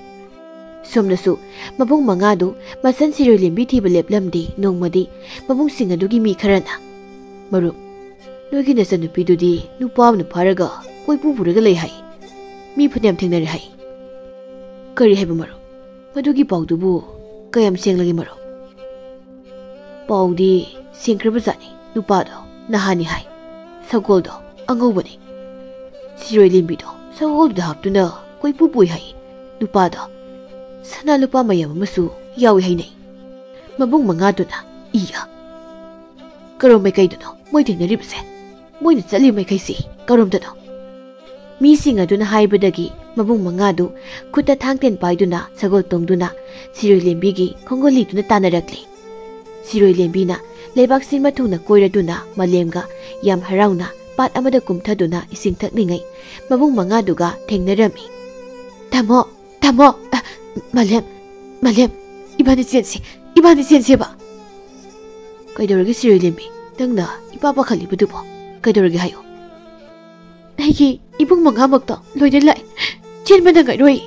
ꯁꯣꯝꯗꯁꯨ ꯃꯕꯨꯡ ꯃꯉꯥꯗꯨ ꯃꯆꯟ ꯁꯤꯔꯣꯏ ꯂꯦꯝꯕꯤ ꯊꯤꯕ ꯂꯦꯞꯂꯝꯗꯦ꯫ ꯅꯣꯡꯃꯗꯤ ꯃꯕꯨꯡꯁꯤꯡ ꯑꯗꯨꯒꯤ ꯃꯤ ꯈꯔꯅ, "ꯃꯔꯨꯞ, ꯅꯣꯏꯒꯤ ꯅꯆꯟꯅꯨꯄꯤꯗꯨꯗꯤ ꯅꯨꯄꯥ ꯑꯃꯅ ꯐꯥꯔꯒ ꯀꯣꯏꯄꯨ ꯄꯨꯔꯒ ꯂꯩ ꯍꯥꯏ꯫ ꯃꯤ ꯐꯅꯌꯥꯝ ꯊꯦꯡꯅꯔꯦ ꯍꯥꯏ꯫" "ꯀꯔꯤ ꯍꯥꯏꯕ ꯃꯔꯨꯞ? ꯃꯗꯨꯒꯤ ꯄꯥꯎꯗꯨꯕꯨ ꯀꯌꯥꯝ ꯁꯦꯡꯂꯒꯦ ꯃꯔꯨꯞ?" "ꯄꯥꯎꯗꯤ ꯁꯦꯡꯈ꯭ꯔꯕꯖꯥꯠꯅꯤ꯫ ꯅꯨꯄꯥꯗꯣ ꯅꯍꯥꯅꯤ ꯍꯥꯏ꯫ ꯁꯒꯣꯜꯗꯣ ꯑꯉꯧꯕꯅꯤ꯫ ꯁꯤꯔꯣꯏ ꯂꯦꯝꯕꯤꯗꯣ ꯁꯒꯣꯜꯗꯨꯗ ꯍꯥꯞꯇꯨꯅ ꯀꯣꯏꯄꯨ ꯄꯨꯏ ꯍꯥꯏ꯫ ꯅꯨꯄꯥꯗꯣ ꯁꯅꯥ ꯂꯨꯄꯥ ꯃꯌꯥꯝ ꯑꯃꯁꯨ ꯌꯥꯎꯏ ꯍꯥꯏꯅꯩ꯫" ꯃꯕꯨꯡ ꯃꯉꯥꯗꯨꯅ, "ꯏꯌꯥ! ꯀꯔꯣꯝ ꯃꯥꯏꯀꯩꯗꯅꯣ ꯃꯣꯏ ꯊꯦꯡꯅꯔꯤꯕꯁꯦ? ꯃꯣꯏꯅ ꯆꯠꯂꯤꯕ ꯃꯥꯏꯀꯩꯁꯤ ꯀꯔꯣꯝꯗꯅꯣ?" ꯃꯤꯁꯤꯡ ꯑꯗꯨꯅ ꯍꯥꯏꯕꯗꯒꯤ ꯃꯕꯨꯡ ꯃꯉꯥꯗꯨ ꯈꯨꯠꯇ ꯊꯥꯡ ꯇꯦꯟ ꯄꯥꯏꯗꯨꯅ ꯁꯒꯣꯜ ꯇꯣꯡꯗꯨꯅ ꯁꯤꯔꯣꯏ ꯂꯦꯝꯕꯤꯒꯤ ꯈꯣꯡꯒꯣꯜ ꯂꯤꯗꯨꯅ ꯇꯥꯟꯅꯔꯛꯂꯤ꯫ ꯁꯤꯔꯣꯏ ꯂꯦꯝꯕꯤꯅ ꯂꯩꯕꯥꯛ ꯁꯤꯟꯕ ꯊꯨꯡꯅ ꯀꯣꯏꯔꯗꯨꯅ ꯃꯥꯂꯦꯝꯒ ꯌꯥꯝ ꯍꯔꯥꯎꯅ ꯄꯥꯠ ꯑꯃꯗ ꯀꯨꯝꯊꯗꯨꯅ ꯏꯁꯤꯡ ꯊꯛꯂꯤꯉꯩ ꯃꯕꯨꯡ ꯃꯉꯥꯗꯨꯒ ꯊꯦꯡꯅꯔꯝꯃꯤ꯫ "ꯇꯥꯃꯣ, ꯇꯥꯃꯣ, ꯑ, ꯃꯥꯂꯦꯝ, ꯃꯥꯂꯦꯝ, ꯏꯕꯥꯅꯤ ꯆꯦꯟꯁꯤ, ꯏꯕꯥꯅꯤ ꯆꯦꯟꯁꯦꯕ꯫" "ꯀꯩꯗꯧꯔꯒꯦ ꯁꯤꯔꯣꯏ ꯂꯦꯝꯕꯤ? ꯅꯪꯅ ꯏꯄꯥ ꯄꯥꯈꯠꯂꯤꯕꯗꯨꯕꯣ? ꯀꯩꯗꯧꯔꯒꯦ ꯍꯥꯏꯌꯨ꯫" "ꯑꯩꯒꯤ ꯏꯕꯨꯡ ꯃꯉꯥꯃꯛꯇꯣ ꯂꯣꯏꯅ ꯂꯥꯛꯑꯦ꯫ ꯆꯦꯟꯕ ꯅꯪꯉꯔꯣꯏ꯫"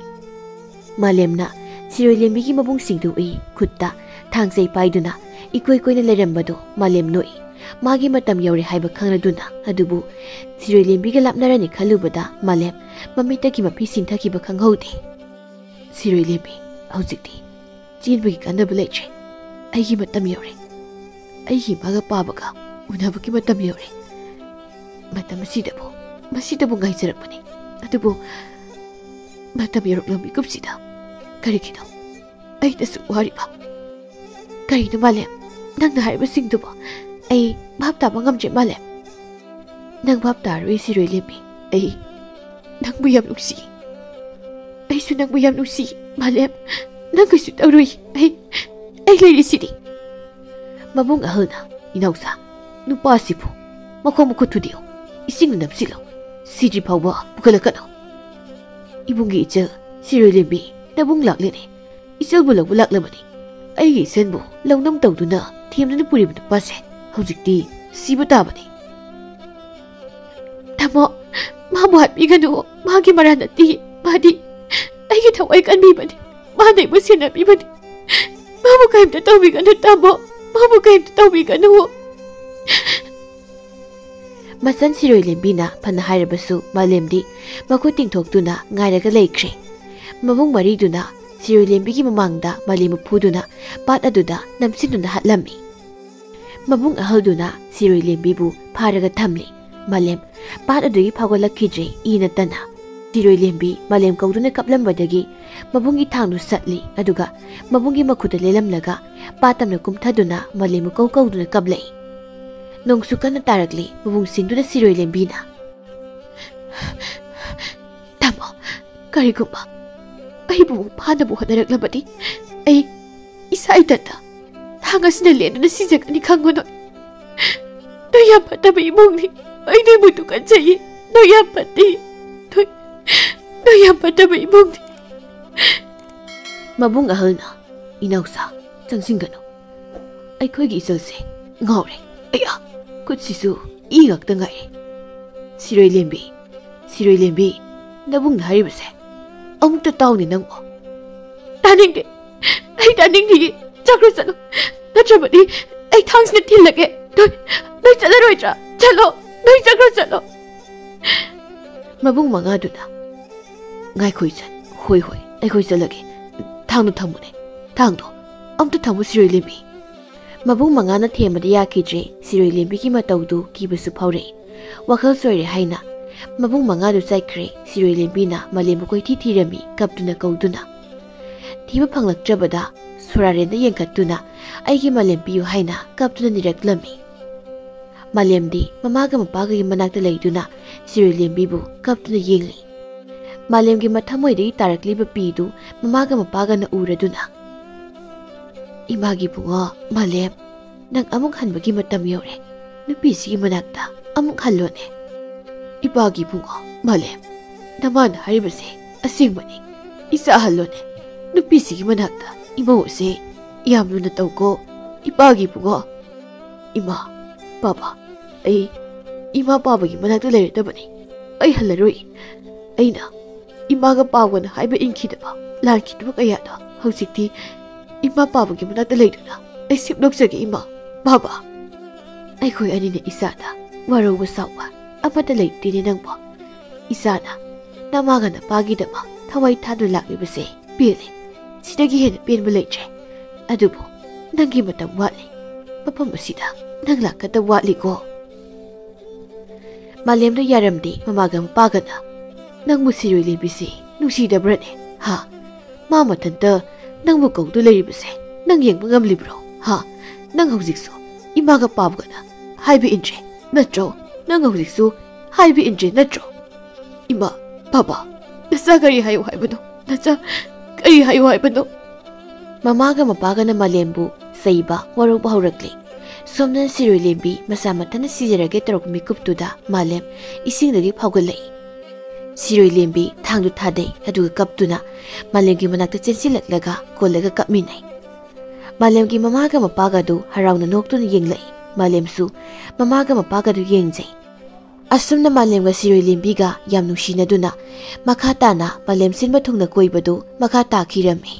ꯃꯥꯂꯦꯝꯅ ꯁꯤꯔꯣꯏ ꯂꯦꯝꯕꯤꯒꯤ ꯃꯕꯨꯡꯁꯤꯡꯗꯨ ꯎꯏ꯫ ꯈꯨꯠꯇ ꯊꯥꯡꯁꯩ ꯄꯥꯏꯗꯨꯅ ꯏꯀꯣꯏ ꯀꯣꯏꯅ ꯂꯩꯔꯝꯕꯗꯨ ꯃꯥꯂꯦꯝ ꯅꯣꯛꯏ꯫ ꯃꯥꯒꯤ ꯃꯇꯝ ꯌꯧꯔꯦ ꯍꯥꯏꯕ ꯈꯪꯂꯗꯨꯅ꯫ ꯑꯗꯨꯕꯨ ꯁꯤꯔꯣꯏ ꯂꯦꯝꯕꯤꯒ ꯂꯥꯞꯅꯔꯅꯤ ꯈꯜꯂꯨꯕꯗ ꯃꯥꯂꯦꯝ ꯃꯃꯤꯠꯇꯒꯤ ꯃꯄꯤ ꯁꯤꯟꯊꯈꯤꯕ ꯈꯪꯍꯧꯗꯦ꯫ "ꯁꯤꯔꯣꯏ ꯂꯦꯝꯕꯤ, ꯍꯧꯖꯤꯛꯇꯤ ꯆꯦꯟꯕꯒꯤ ꯀꯥꯟꯅꯕ ꯂꯩꯇ꯭ꯔꯦ꯫ ꯑꯩꯒꯤ ꯃꯇꯝ ꯌꯧꯔꯦ꯫ ꯑꯩꯒꯤ ꯏꯃꯥꯒ ꯄꯥꯕꯒ ꯎꯅꯕꯒꯤ ꯃꯇꯝ ꯌꯧꯔꯦ꯫ ꯃꯇꯝ ꯑꯁꯤꯗꯕꯨ, ꯃꯁꯤꯗꯕꯨ ꯉꯥꯏꯖꯔꯛꯄꯅꯤ꯫ ꯑꯗꯨꯕꯨ ꯃꯇꯝ ꯌꯧꯔꯛꯂꯕ ꯃꯤꯀꯨꯞꯁꯤꯗ ꯀꯔꯤꯒꯤꯅꯣ ꯑꯩꯅꯁꯨ ꯋꯥꯔꯤꯕ?" "ꯀꯔꯤꯅꯣ ꯃꯥꯂꯦꯝ, ꯅꯪꯅ ꯍꯥꯏꯔꯤꯕꯁꯤꯡꯗꯨꯕꯣ? ꯑꯩ ꯚꯥꯞ ꯇꯥꯕ ꯉꯝꯗ꯭ꯔꯦ ꯃꯥꯂꯦꯝ꯫" "ꯅꯪ ꯚꯥꯞ ꯇꯥꯔꯣꯏ ꯁꯤꯔꯣꯏ ꯂꯦꯝꯕꯤ꯫ ꯑꯩ ꯅꯪꯕꯨ ꯌꯥꯝ ꯅꯨꯡꯁꯤ꯫ ꯑꯩꯁꯨ ꯅꯪꯕꯨ ꯌꯥꯝ ꯅꯨꯡꯁꯤ ꯃꯥꯂꯦꯝ꯫ ꯅꯪ ꯀꯩꯁꯨ ꯇꯧꯔꯣꯏ꯫ ꯑꯩ, ꯑꯩ ꯂꯩꯔꯤꯁꯤꯗꯤ꯫" ꯃꯕꯨꯡ ꯑꯍꯜꯅ, "ꯏꯅꯥꯎꯆꯥ, ꯅꯨꯄꯥꯁꯤꯕꯨ ꯃꯈꯣꯡ ꯃꯈꯨꯠ ꯊꯨꯗꯦꯛꯎ, ꯏꯁꯤꯡꯅ ꯅꯝꯁꯤꯜꯂꯨ, ꯁꯤꯗ꯭ꯔꯤ ꯐꯥꯎꯕ ꯄꯨꯈꯠꯂꯛꯀꯅꯨ꯫" "ꯏꯕꯨꯡꯒꯤ ꯏꯆꯜ ꯁꯤꯔꯣꯏ ꯂꯦꯝꯕꯤ, ꯅꯕꯨꯡ ꯂꯥꯛꯂꯦꯅꯦ꯫ ꯏꯆꯜꯕꯨ ꯂꯧꯕ ꯂꯥꯛꯂꯕꯅꯤ꯫ ꯑꯩꯒꯤ ꯏꯆꯟꯕꯨ ꯂꯧꯅꯝ ꯇꯧꯗꯨꯅ ꯊꯦꯝꯗꯨꯅ ꯄꯨꯔꯤꯕ ꯅꯨꯄꯥꯁꯦ ꯍꯧꯖꯤꯛꯇꯤ ꯁꯤꯕ ꯇꯥꯕꯅꯤ꯫" "ꯇꯥꯃꯣ, ꯃꯥꯕꯨ ꯍꯥꯠꯄꯤꯒꯅꯨ꯫ ꯃꯥꯒꯤ ꯃꯔꯥꯟ ꯅꯠꯇꯦ꯫ ꯃꯥꯗꯤ ꯑꯩꯒꯤ ꯊꯋꯥꯏ ꯀꯟꯕꯤꯕꯅꯤ꯫ ꯃꯥꯅ ꯑꯩꯕꯨ ꯁꯦꯟꯅꯕꯤꯕꯅꯤ꯫ ꯃꯥꯕꯨ ꯀꯔꯤꯝꯇ ꯇꯧꯕꯤꯒꯅꯨ ꯇꯥꯃꯣ꯫ ꯃꯥꯕꯨ ꯀꯔꯤꯝꯇ ꯇꯧꯕꯤꯒꯅꯨ꯫" ꯃꯆꯟ ꯁꯤꯔꯣꯏ ꯂꯦꯝꯕꯤꯅ ꯐꯅ ꯍꯥꯏꯔꯕꯁꯨ ꯃꯥꯂꯦꯝꯗꯤ ꯃꯈꯨꯠ ꯇꯤꯡꯊꯣꯛꯇꯨꯅ ꯉꯥꯏꯔꯒ ꯂꯩꯈ꯭ꯔꯦ꯫ ꯃꯕꯨꯡ ꯃꯔꯤꯗꯨꯅ ꯁꯤꯔꯣꯏ ꯂꯦꯝꯕꯤꯒꯤ ꯃꯃꯥꯡꯗ ꯃꯥꯂꯦꯝꯕꯨ ꯐꯨꯗꯨꯅ ꯄꯥꯠ ꯑꯗꯨꯗ ꯅꯝꯁꯤꯟꯗꯨꯅ ꯍꯥꯠꯂꯝꯃꯤ꯫ ꯃꯕꯨꯡ ꯑꯍꯜꯗꯨꯅ ꯁꯤꯔꯣꯏ ꯂꯦꯝꯕꯤꯕꯨ ꯐꯥꯔꯒ ꯊꯝꯂꯤ꯫ ꯃꯥꯂꯦꯝ ꯄꯥꯠ ꯑꯗꯨꯒꯤ ꯐꯥꯎꯒꯠꯂꯛꯈꯤꯗ꯭ꯔꯦ ꯏ ꯅꯠꯇꯅ꯫ ꯁꯤꯔꯣꯏ ꯂꯦꯝꯕꯤ ꯃꯥꯂꯦꯝ ꯀꯧꯗꯨꯅ ꯀꯞꯂꯝꯕꯗꯒꯤ ꯃꯕꯨꯡꯒꯤ ꯊꯥꯡꯗꯨ ꯁꯠꯂꯤ, ꯑꯗꯨꯒ ꯃꯕꯨꯡꯒꯤ ꯃꯈꯨꯠꯇ ꯂꯦꯜꯂꯝꯂꯒ ꯄꯥꯠ ꯇꯝꯅ ꯀꯨꯝꯊꯗꯨꯅ ꯃꯥꯂꯦꯝꯕꯨ ꯀꯧ ꯀꯧꯗꯨꯅ ꯀꯞꯂꯛꯏ꯫ ꯅꯣꯡꯁꯨ ꯀꯟꯅ ꯇꯥꯔꯛꯂꯤ꯫ ꯃꯕꯨꯡ ꯁꯤꯡꯗꯨꯅ ꯁꯤꯔꯣꯏ ꯂꯦꯝꯕꯤꯅ, ꯀꯔꯤꯒꯨꯝꯕ ꯑꯩꯕꯨ ꯑꯃꯨꯛ ꯐꯥꯅꯕ ꯍꯣꯠꯅꯔꯛꯂꯕꯗꯤ ꯑꯩ ꯏꯁꯥ ꯏꯊꯟꯇ ꯊꯥꯡ ꯑꯁꯤꯅ ꯂꯦꯟꯗꯨꯅ ꯁꯤꯖꯒꯅꯤ, ꯈꯪꯉꯨ ꯅꯣꯏ꯫ ꯅꯣꯏ ꯌꯥꯝ ꯐꯠꯇꯕ ꯏꯃꯨꯡꯅꯤ꯫ ꯑꯩ ꯅꯣꯏꯕꯨ ꯇꯨꯀꯠꯆꯩꯌꯦ꯫ ꯅꯣꯏ ꯌꯥꯝ ꯐꯠꯇꯦ꯫ ꯅꯣꯏ, ꯅꯣꯏ ꯌꯥꯝ ꯐꯠꯇꯕ ꯏꯃꯨꯡꯅꯤ꯫ ꯃꯕꯨꯡ ꯑꯍꯜꯅ, "ꯏꯅꯥꯎꯆꯥ, ꯆꯪꯁꯤꯟꯒꯅꯨ꯫ ꯑꯩꯈꯣꯏꯒꯤ ꯏꯆꯜꯁꯦ ꯉꯥꯎꯔꯦ꯫ ꯑꯌꯥ, ꯈꯨꯠꯁꯤꯁꯨ ꯏ ꯉꯥꯛꯇ ꯉꯥꯏꯔꯦ꯫ ꯁꯤꯔꯣꯏ ꯂꯦꯝꯕꯤ, ꯁꯤꯔꯣꯏ ꯂꯦꯝꯕꯤ, ꯅꯕꯨꯡꯅ ꯍꯥꯏꯔꯤꯕꯁꯦ ꯑꯃꯨꯛꯇ ꯇꯥꯎꯅꯦ ꯅꯪꯕꯣ꯫" "ꯇꯥꯅꯤꯡꯗꯦ꯫ ꯑꯩ ꯇꯥꯅꯤꯡꯗꯤꯌꯦ꯫ ꯆꯠꯈ꯭ꯔꯣ, ꯆꯠꯂꯣ꯫ ꯅꯠꯇ꯭ꯔꯕꯗꯤ ꯑꯩ ꯊꯥꯡꯁꯤꯅ ꯊꯤꯜꯂꯒꯦ꯫ ꯅꯣꯏ, ꯅꯣꯏ ꯆꯠꯂꯔꯣꯏꯗ꯭ꯔꯥ? ꯆꯠꯂꯣ꯫ ꯅꯣꯏ ꯆꯠꯈ꯭ꯔꯣ, ꯆꯠꯂꯣ꯫" ꯃꯕꯨꯡ ꯃꯉꯥꯗꯨꯅ, "ꯉꯥꯏꯈꯣ ꯏꯆꯟ꯫ ꯍꯣꯏ, ꯍꯣꯏ, ꯑꯩꯈꯣꯏ ꯆꯠꯂꯒꯦ꯫ ꯊꯥꯡꯗꯣ ꯊꯝꯃꯨꯅꯦ꯫ ꯊꯥꯡꯗꯣ ꯑꯝꯇ ꯊꯝꯃꯨ, ꯁꯤꯔꯣꯏ ꯂꯦꯝꯕꯤ꯫" ꯃꯕꯨꯡ ꯃꯉꯥꯅ ꯊꯦꯝꯕꯗ ꯌꯥꯈꯤꯗ꯭ꯔꯦ꯫ ꯁꯤꯔꯣꯏ ꯂꯦꯝꯕꯤꯒꯤ ꯃꯇꯧꯗꯨ ꯀꯤꯕꯁꯨ ꯐꯥꯎꯔꯛꯏ꯫ ꯋꯥꯈꯜ ꯆꯣꯏꯔꯦ ꯍꯥꯏꯅ ꯃꯕꯨꯡ ꯃꯉꯥꯗꯨ ꯆꯠꯈ꯭ꯔꯦ꯫ ꯁꯤꯔꯣꯏ ꯂꯦꯝꯕꯤꯅ ꯃꯥꯂꯦꯝꯕꯨ ꯀꯣꯏꯊꯤ ꯊꯤꯔꯝꯃꯤ, ꯀꯞꯇꯨꯅ ꯀꯧꯗꯨꯅ꯫ ꯊꯤꯕ ꯐꯪꯂꯛꯇ꯭ꯔꯕꯗ ꯁꯣꯔꯥꯔꯦꯟꯗ ꯌꯦꯡꯈꯠꯇꯨꯅ, "ꯑꯩꯒꯤ ꯃꯥꯂꯦꯝ ꯄꯤꯌꯨ" ꯍꯥꯏꯅ ꯀꯞꯇꯨꯅ ꯅꯤꯔꯛꯂꯝꯃꯤ꯫ ꯃꯥꯂꯦꯝꯗꯤ ꯃꯃꯥꯒ ꯃꯄꯥꯒꯒꯤ ꯃꯅꯥꯛꯇ ꯂꯩꯗꯨꯅ ꯁꯤꯔꯣꯏ ꯂꯦꯝꯕꯤꯕꯨ ꯀꯞꯇꯨꯅ ꯌꯦꯡꯂꯤ꯫ ꯃꯥꯂꯦꯝꯒꯤ ꯃꯊꯃꯣꯏꯗꯒꯤ ꯇꯥꯔꯛꯂꯤꯕ ꯄꯤꯗꯨ ꯃꯃꯥꯒ ꯃꯄꯥꯒꯅ ꯎꯔꯗꯨꯅ, "ꯏꯃꯥꯒꯤ ꯏꯕꯨꯡꯉꯣ ꯃꯥꯂꯦꯝ, ꯅꯪ ꯑꯃꯨꯛ ꯍꯟꯕꯒꯤ ꯃꯇꯝ ꯌꯧꯔꯦ꯫ ꯅꯨꯄꯤꯁꯤꯒꯤ ꯃꯅꯥꯛꯇ ꯑꯃꯨꯛ ꯍꯜꯂꯣꯅꯦ꯫" "ꯏꯄꯥꯒꯤ ꯏꯕꯨꯡꯉꯣ ꯃꯥꯂꯦꯝ, ꯅꯃꯥꯅ ꯍꯥꯏꯔꯤꯕꯁꯦ ꯑꯁꯦꯡꯕꯅꯤ꯫ ꯏꯆꯥ ꯍꯜꯂꯣꯅꯦ꯫ ꯅꯨꯄꯤꯁꯤꯒꯤ ꯃꯅꯥꯛꯇ ꯏꯃꯧ ꯑꯁꯦ ꯌꯥꯝ ꯂꯨꯅ ꯇꯧꯀꯣ, ꯏꯄꯥꯒꯤ ꯏꯕꯨꯡꯉꯣ꯫" "ꯏꯃꯥ, ꯄꯥꯕ, ꯑꯩ ꯏꯃꯥ ꯄꯥꯕꯒꯤ ꯃꯅꯥꯛꯇ ꯂꯩꯔꯗꯕꯅꯤ꯫ ꯑꯩ ꯍꯜꯂꯔꯣꯏ꯫ ꯑꯩꯅ ꯏꯃꯥꯒ ꯄꯥꯕꯒꯅ ꯍꯥꯏꯕ ꯏꯟꯈꯤꯗꯕ, ꯂꯥꯟꯈꯤꯗꯕ ꯀꯌꯥꯗꯣ ꯍꯧꯖꯤꯛꯇꯤ ꯏꯃꯥ ꯄꯥꯕꯒꯤ ꯃꯅꯥꯛꯇ ꯂꯩꯗꯨꯅ ꯑꯩ ꯁꯦꯝꯗꯣꯛꯆꯒꯦ, ꯏꯃꯥ, ꯄꯥꯕ꯫" "ꯑꯩꯈꯣꯏ ꯑꯅꯤꯅ ꯏꯆꯥꯗ ꯋꯥꯔꯧꯕ ꯁꯥꯎꯕ ꯑꯃꯠꯇ ꯂꯩꯇꯦꯅꯦ ꯅꯪꯕꯣ꯫ ꯏꯆꯥꯅ ꯅꯃꯥꯒ ꯅꯄꯥꯒꯤꯗꯃꯛ ꯊꯋꯥꯏ ꯊꯥꯗꯨꯅ ꯂꯥꯛꯂꯤꯕꯁꯦ ꯄꯦꯜꯂꯦ꯫ ꯁꯤꯗꯒꯤ ꯍꯦꯟꯅ ꯄꯦꯟꯕ ꯂꯩꯇ꯭ꯔꯦ꯫ ꯑꯗꯨꯕꯨ ꯅꯪꯒꯤ ꯃꯇꯝ ꯋꯥꯠꯂꯤ꯫ ꯃꯐꯝ ꯑꯁꯤꯗ ꯅꯪ ꯂꯥꯛꯀꯗꯕ ꯋꯥꯠꯂꯤꯀꯣ꯫" ꯃꯥꯂꯦꯝꯗ ꯌꯥꯔꯝꯗꯦ ꯃꯃꯥꯒ ꯃꯄꯥꯒꯅ꯫ "ꯅꯪꯕꯨ ꯁꯤꯔꯣꯏ ꯂꯦꯝꯕꯤꯁꯤ ꯅꯨꯡꯁꯤꯗꯕ꯭ꯔꯅꯦ? ꯍꯥ? ꯃꯥ ꯃꯊꯟꯇ ꯅꯪꯕꯨ ꯀꯧꯗꯨ ꯂꯩꯔꯤꯕꯁꯦ ꯅꯪ ꯌꯦꯡꯕ ꯉꯝꯂꯤꯕ꯭ꯔꯣ? ꯍꯥ? ꯅꯪ ꯍꯧꯖꯤꯛꯁꯨ ꯏꯃꯥꯒ ꯄꯥꯕꯒꯅ ꯍꯥꯏꯕ ꯏꯟꯗ꯭ꯔꯦ ꯅꯠꯇ꯭ꯔꯣ? ꯅꯪ ꯍꯧꯖꯤꯛꯁꯨ ꯍꯥꯏꯕ ꯏꯟꯗ꯭ꯔꯦ ꯅꯠꯇ꯭ꯔꯣ? ꯏꯃꯥ, ꯄꯥꯕ, ꯅꯆꯥ ꯀꯔꯤ ꯍꯥꯏꯌꯨ ꯍꯥꯏꯕꯅꯣ? ꯅꯆꯥ ꯀꯔꯤ ꯍꯥꯏꯌꯨ ꯍꯥꯏꯕꯅꯣ? ꯃꯃꯥꯒ ꯃꯄꯥꯒꯅ ꯃꯥꯂꯦꯝꯕꯨ ꯆꯩꯕ, ꯋꯥꯔꯧꯕ ꯍꯧꯔꯛꯂꯦ꯫ ꯁꯣꯝꯗꯅ ꯁꯤꯔꯣꯏ ꯂꯦꯝꯕꯤ ꯃꯁꯥ ꯃꯊꯟꯇ ꯁꯤꯖꯔꯒꯦ ꯇꯧꯔꯛꯄ ꯃꯤꯀꯨꯞꯇꯨꯗ ꯃꯥꯂꯦꯝ ꯏꯁꯤꯡꯗꯒꯤ ꯐꯥꯎꯒꯠꯂꯛꯏ꯫ ꯁꯤꯔꯣꯏ ꯂꯦꯝꯕꯤ ꯊꯥꯡꯗꯨ ꯊꯥꯗꯩ, ꯑꯗꯨꯒ ꯀꯞꯇꯨꯅ ꯃꯥꯂꯦꯝꯒꯤ ꯃꯅꯥꯛꯇ ꯆꯦꯟꯁꯤꯜꯂꯛꯂꯒ ꯀꯣꯜꯂꯒ ꯀꯞꯃꯤꯟꯅꯩ꯫ ꯃꯥꯂꯦꯝꯒꯤ ꯃꯃꯥꯒ ꯃꯄꯥꯒ ꯑꯗꯨ ꯍꯔꯥꯎꯅ ꯅꯣꯛꯇꯨꯅ ꯌꯦꯡꯂꯛꯏ꯫ ꯃꯥꯂꯦꯝꯁꯨ ꯃꯃꯥꯒ ꯃꯄꯥꯒ ꯑꯗꯨ ꯌꯦꯡꯖꯩ꯫ ꯑꯁꯨꯝꯅ ꯃꯥꯂꯦꯝꯒ ꯁꯤꯔꯣꯏ ꯂꯦꯝꯕꯤꯒ ꯌꯥꯝ ꯅꯨꯡꯁꯤꯅꯗꯨꯅ ꯃꯈꯥ ꯇꯥꯅ ꯃꯥꯂꯦꯝ ꯁꯤꯟꯕ ꯊꯨꯡꯅ ꯀꯣꯏꯕꯗꯨ ꯃꯈꯥ ꯇꯥꯈꯤꯔꯝꯃꯤ꯫